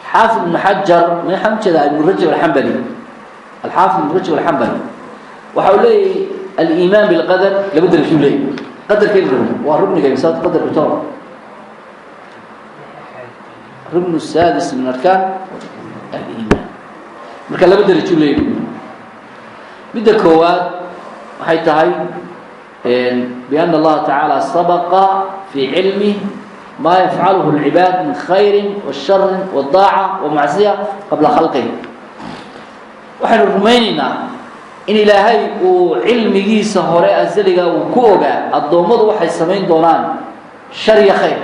Xaafid Ibnu Xajar, maxaan ujeedaa, Ibnu Rajab Alxambali, alxaafid Ibnu Rajab Alxambali waxa uu leeyahy aliimaan bilqadar laba darajuu leeyahy. Qadarka in rabno waa rukniga imsaad qadarku toor, ruknu saadis min arkaan aliimaan. Marka laba darajuu leeyahy. Midda koowaad waxay tahay biana Allaha tacaala sabaqa fii cilmih ma yafcaluhu اlcibaad min khayri wa shari wa daaca wa macsiya qabla khalqihi. Waxaynu rumaynaynaa in Ilaahay uu cilmigiisa hore azaliga uu ku ogaa addoommadu waxay samayn doonaan, shar iyo khayr,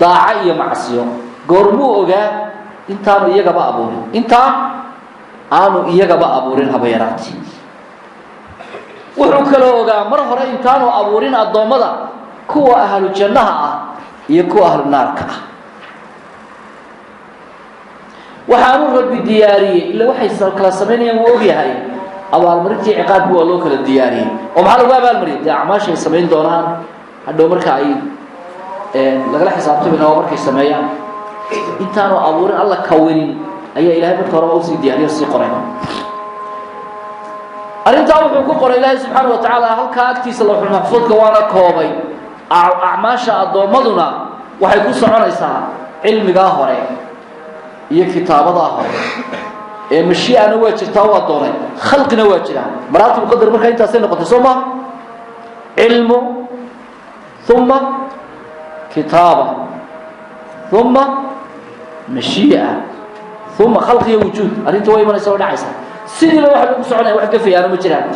daaco iyo macsiyo. Goormuu ogaa? Intaanu iyagaba abuurin, intaa aanu iyagaba abuurin haba yaraati. Wuxuu kaloo ogaa mar hore intaanu abuurin addoommada kuwa ahlu jannaha ah iyo kuwa ahlu naarka ah. Waxaanu Rabbi diyaariyey, ila waxay kala samaynayaan wuu ogyahay, abaalmarintii ciqaabki waa loo kala diyaariyey. Oo maxaa lagu abaalmariyay? Dee acmaashay samayn doonaan hadhow marka ay lagala xisaabtamina, waa markay sameeyaan. Intaanu abuurin, Alla kawinin, ayaa Ilahay marka horeba usii diyaariyo, sii qoray. Arrintaa wuxuu ku qoray Ilaahay subxaana wa tacaala halkaa agtiisa lawxulmaxfuudka, waana koobay. Acmaasha addoommaduna waxay ku soconaysaa cilmigaa hore iyo kitaabadaa hore. Ee mashii'ana waa jirtaa, waa doonay, khalqina waa jiraa. Maraatib qadar markaa intaasay noqotay, soo ma? Cilmu, uma kitaaba, uma mashii'a, uma khalq iyo wujuud. Arrinta waa imanaysa, waa dhacaysa, sidiiba waxa lagu soconaya, wax gafayaana ma jiraan.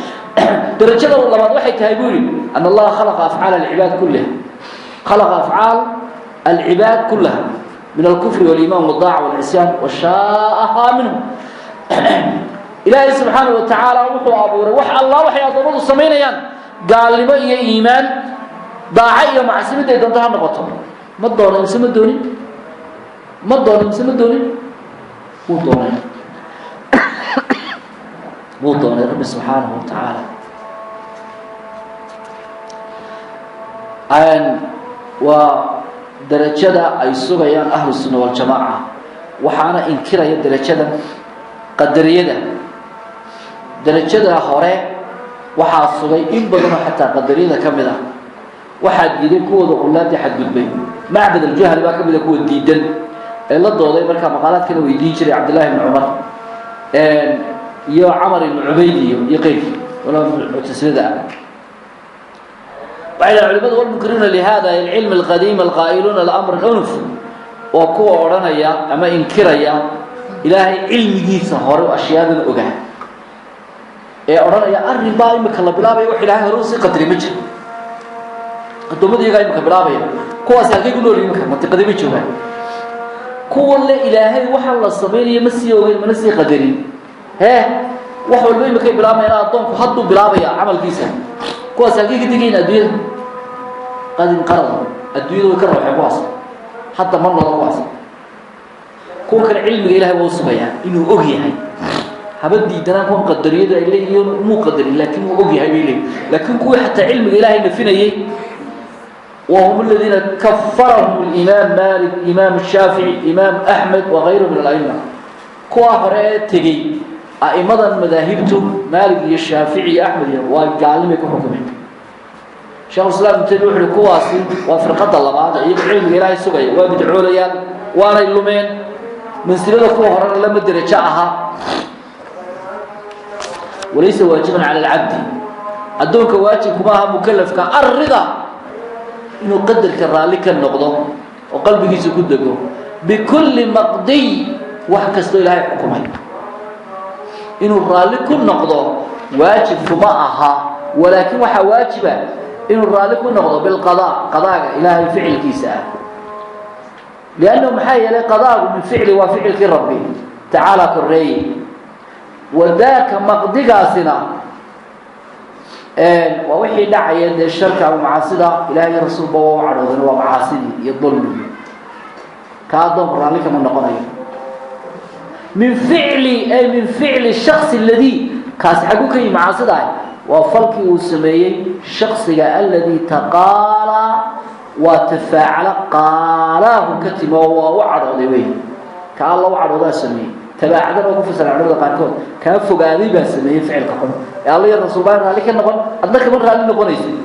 Darajada labaad waxay tahay, buu yihi, an Allaha khalaqa afcaal alcibaad kullaha, khalaqa afcaal alcibaad kullaha min alkufri waliiman waddaaca walcisyaan washaa'ahaa minhu. Ilaahay subxaana wa tacaala wuxuu abuuray wax Allah waxay addoommadu samaynayaan, gaalnimo iyo iimaan. Daaco iyo macsi miday doonto ha noqoto. Ma doonay mise ma doonin? Ma doonay mise ma doonin? Wuu doonay, wuu doonay Rabbi subxaanahu watacaala. Waa darajada ay sugayaan Ahlu Sunna Waljamaaca. Waxaana inkiraya derajadan qadariyada. Derajada hore waxaa sugay in badanoo xataa qadariyada ka mid ah. Waxaa diiday kuwooda qulaadii xadgudbay. Macbad Aljuhani baa ka mid a kuwa diidan ee la dooday. Markaa maqaalaadkana weydiin jiray Cabdillahi ibni Cumar iyo Camar ibnu Cubayd iyo qeyrkii wala Muctasilada ah. Waxay dhahan culimadu: walmunkiriuna lihada alcilm alqadiim alqaa'iluuna alamr unuf, waa kuwa odhanaya ama inkiraya Ilaahay cilmigiisa hore ashyaadan ogaa, ee odhanaya arrin baa imika la bilaabaya, wax Ilahay hore usii qadaray ma jiro, addoommada iyagaa imika bilaabaya. Kuwaasi halkay ku nool yihin? Imika mantiqadii bay joogaan. Kuwa le Ilaahay waxa la samaynayo ma sii ogeyn, mana sii qadarin, hee, wax walba imikay bilaabayaan, addoonku hadduu bilaabaya camalkiisa, kuwaas halkay ka degayin adduunyada? Qad inqarada, adduunyada way ka rawxeen kuwaas, hadda ma noola kuwaas. Kuwa kale cilmiga Ilahay waa usugayaa inuu og yahay. Haba diidanaan kuwan qadariyadu ay leeyihiin muu qadarin, laakiin wuu og yahay bay leeyihin. Laakiin kuwii xataa cilmiga Ilahay nafinayey wahum aladiina kafarahum alimaam Malik, Imaam Shaafici, Imaam Axmed wakayru min alaima. Kuwaa hore ee tegey a'imadan madaahibtu, Maalik iyo Shaafici iyo Axmed iyo, waa gaalnimay ku xukumeen. Shekhulislaam Ibnu Taymiya wuxu uhi kuwaasi waa firqada labaad, iyagu cilmiga Ilaahay sugaya, waa bidcoolayaan waanay lumeen, mansilada kuwa horena lama derajo aha. Walaysa waajiban cala alcabdi, addoonka waajib kuma aha mukalafka, arrida, inuu qadarka raalli ka noqdo oo qalbigiisa ku dego, bikulli maqdiy, wax kastoo Ilaahay xukumay inuu raalli ku noqdo waajib kuma aha. Walaakin waxaa waajiba inuu raalli ku noqdo bilqadaa, qadaaga Ilaahay ficilkiisa ah, liannahu, maxaa yeelay, qadaagu min ficli, waa ficilkii Rabbi tacaala koreeye. Wadaaka, maqdigaasina waa wixii dhacaya dee sharka ama macaasida. Ilahay iyo rasuulba waa u cadhoodeen, waa macaasidii iyo dulmigii. Ka addoonku raalli kama noqonayo. Min ficli, ay min ficli shaksi aladii, kaasi xaggu ka yimi macaasida ah? Waa falkii uu sameeyey shaksiga, aladii taqaalaa, waa tafaacala qaalaahu ka timi oo waa u cadhooday wey. Ka Alla u cadhoodaa sameeyey. Tabaacadana waa ku fasira culamada qaarkood. Kaa fogaaday baa sameeyey ficilka xun ee Alla iyo rasuul baa raalli ka noqon, adna kama raalli noqonaysid.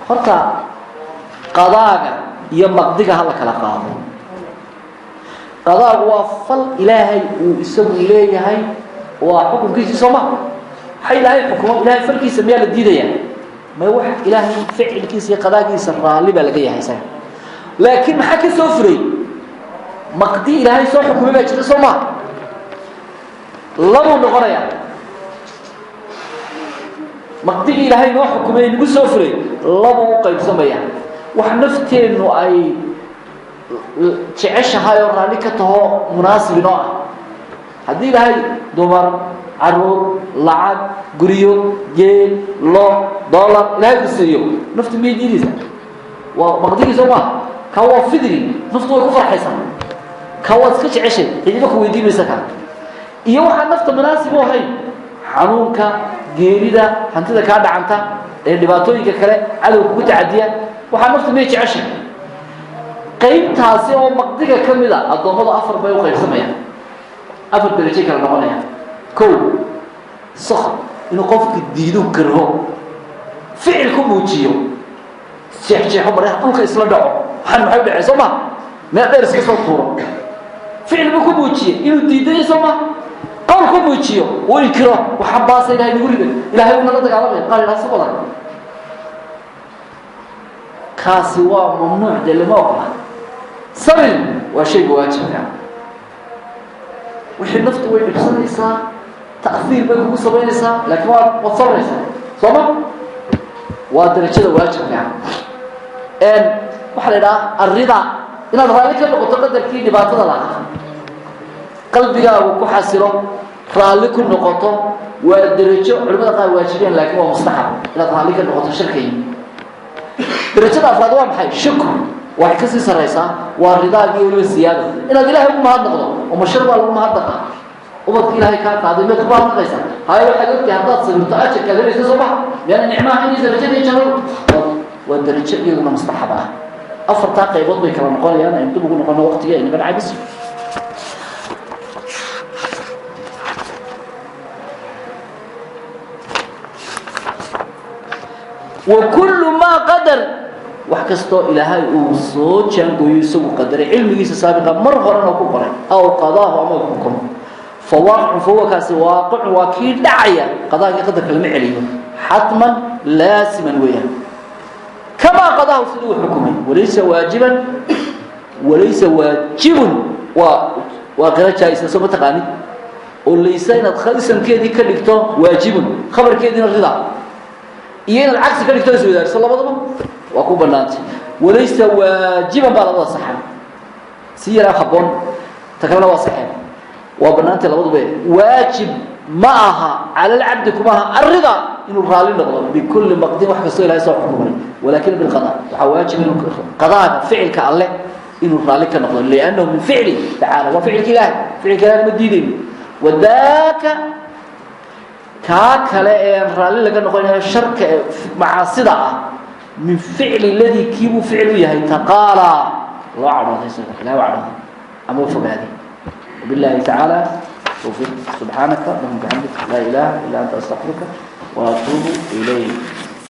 Horta qadaaga iyo maqdiga ha la kala qaado. Qadaagu waa fal Ilaahay uu isagu leeyahay, waa xukunkiisii, soo ma? Waxa Ilaahay xukumo, Ilahay falkiisa miyaa la diidaya? May, wax Ilaahay ficilkiisa iyo qadaagiisa raalli baa laga yahay isaga. Laakiin maxaa ka soo furay? Maqdi Ilaahay soo xukumay baa jirta, soo ma? Labuu noqonaya maqdigii Ilaahay noo xukumay, nagu soo furay, labuu u qaybsamaya: wax nafteennu ay jeceshahay oo raalli ka taho, munaasib inoo ah. Haddii Ilaahay dumar, caruur, lacag, guryo, geel, lo, dollar Ilahay ku siiyo, naftu miyay diidaysaa? Waa maqdigii, soo maa? Ka waa fidri, naftu way ku farxaysaa, ka waad iska jeceshay, cidima ku weydiin maysa. Ka iyo waxaan nafta munaasib u ahayn, xanuunka, geerida, hantida kaa dhacanta ee dhibaatooyinka kale, cadow kugu tacadiya, waxaa naftu miyay jeceshay? Qaybtaasi oo maqdiga ka mid a, addoommadu afar bay u qaybsamayaan, afar derajay kala noqonayaan. Kow, sakr, inuu qofki diido, karho, ficil ku muujiyo, jeexjeexo, maryaha dhulka isla dhaco, waxaan maxay u dhacey, soo ma? Meel dheer iska soo tuuro, ficil buu ku muujiyey inuu diidayo, soo ma? Qowl ku muujiyo, uu inkiro, waxaan baasa Ilahay nagu riday, Ilahay uuna la dagaalamaya, qaar idhaha si wadan. Kaasi waa mamnuuc, dee lama ogola. Sabir waa shayga waajibka. Wixii naftu way dhibsanaysaa, ta'hiir bay kugu samaynaysaa, laakiin waad sabraysaa, soo ma? Waa darajada waajibka. Waxaa la idhaha arrida, inaad raalli ka noqoto qadarkii dhibaatada lahaa, qalbigaagu ku xasilo, raalli ku noqoto, waa derajo culimada qaar waajibeen, laakiin waa mustaxab inaad raalli ka noqoto sharkay. Darajada afraad waa maxay? Shukr. Waxay kasii sarraysaa, waa ridaagii weliba siyaada, inaad Ilaahay ugu mahadnaqdo. Oo mashar baa lagu mahadnaqa? Ubadka Ilaahay kaa qaaday miyaad ku mahadnaqaysaa? Haye, waxaad ogtahay haddaad sabirto ajarkaad helaysa, soo maha? Miyaana nicmaha inay darajadii jannadu waa darajo iyaduna mustaxab ah. Afartaa qaybood bay kala noqonayaan. Aynu dib ugu noqono, waqtiga aynaga dhacay bis. Wa kullu maa qadar, wax kastoo Ilaahay uu soo jaangooyo, isagu qadaray, cilmigiisa saabiqa mar horena ku qoray, aw qadaahu ama xukumo, fawaaqicu, fahuwa kaasi waaqicun, waa kii dhacaya. Qadaagii qadarka lama celiyo, xatman laasiman weeyaan, kamaa qadaahu, sidii uu xukumay. Walaysa waajiban, walaysa waajibun waa qiro jaa-isa, soo ma taqaanid? Oo laysa inaad isamkeedii ka dhigto waajibun, khabarkeediina rida, iyo inaad cagsi ka dhigto, iswadaariso, labadaba waa ku banaantay. Walaysa waajiban baa labada saxan, si yaraa haboon, ta kalena waa saxeen, waa banaantay labaduba. Waajib ma aha cala alcabdi, kuma aha arida inuu raalli noqdo bikulli maqdin, wax kastoo Ilahay soo xukumay, walakin bilqada waxaa waajib inuu qadaaga, ficilka Alleh, inuu raalli ka noqdo, liannahu min ficli tacaala, waa ficilka Ilahay, ficilka Ilahay ma diidayno. Wadaaka kaa kale ee aan raalli laga noqonayo, sharka ee macaasida ah, min ficli ladii kiibuu ficil u yahay taqaalaa, loo cadhooday, isaga Ilahay u cadhooday ama u fogaaday. Wabillahi tacaala tawfiiq. Subxaanaka allahuma bixamdik, laa ilaha illa anta, astaqfiruka wa atuubu ilayk.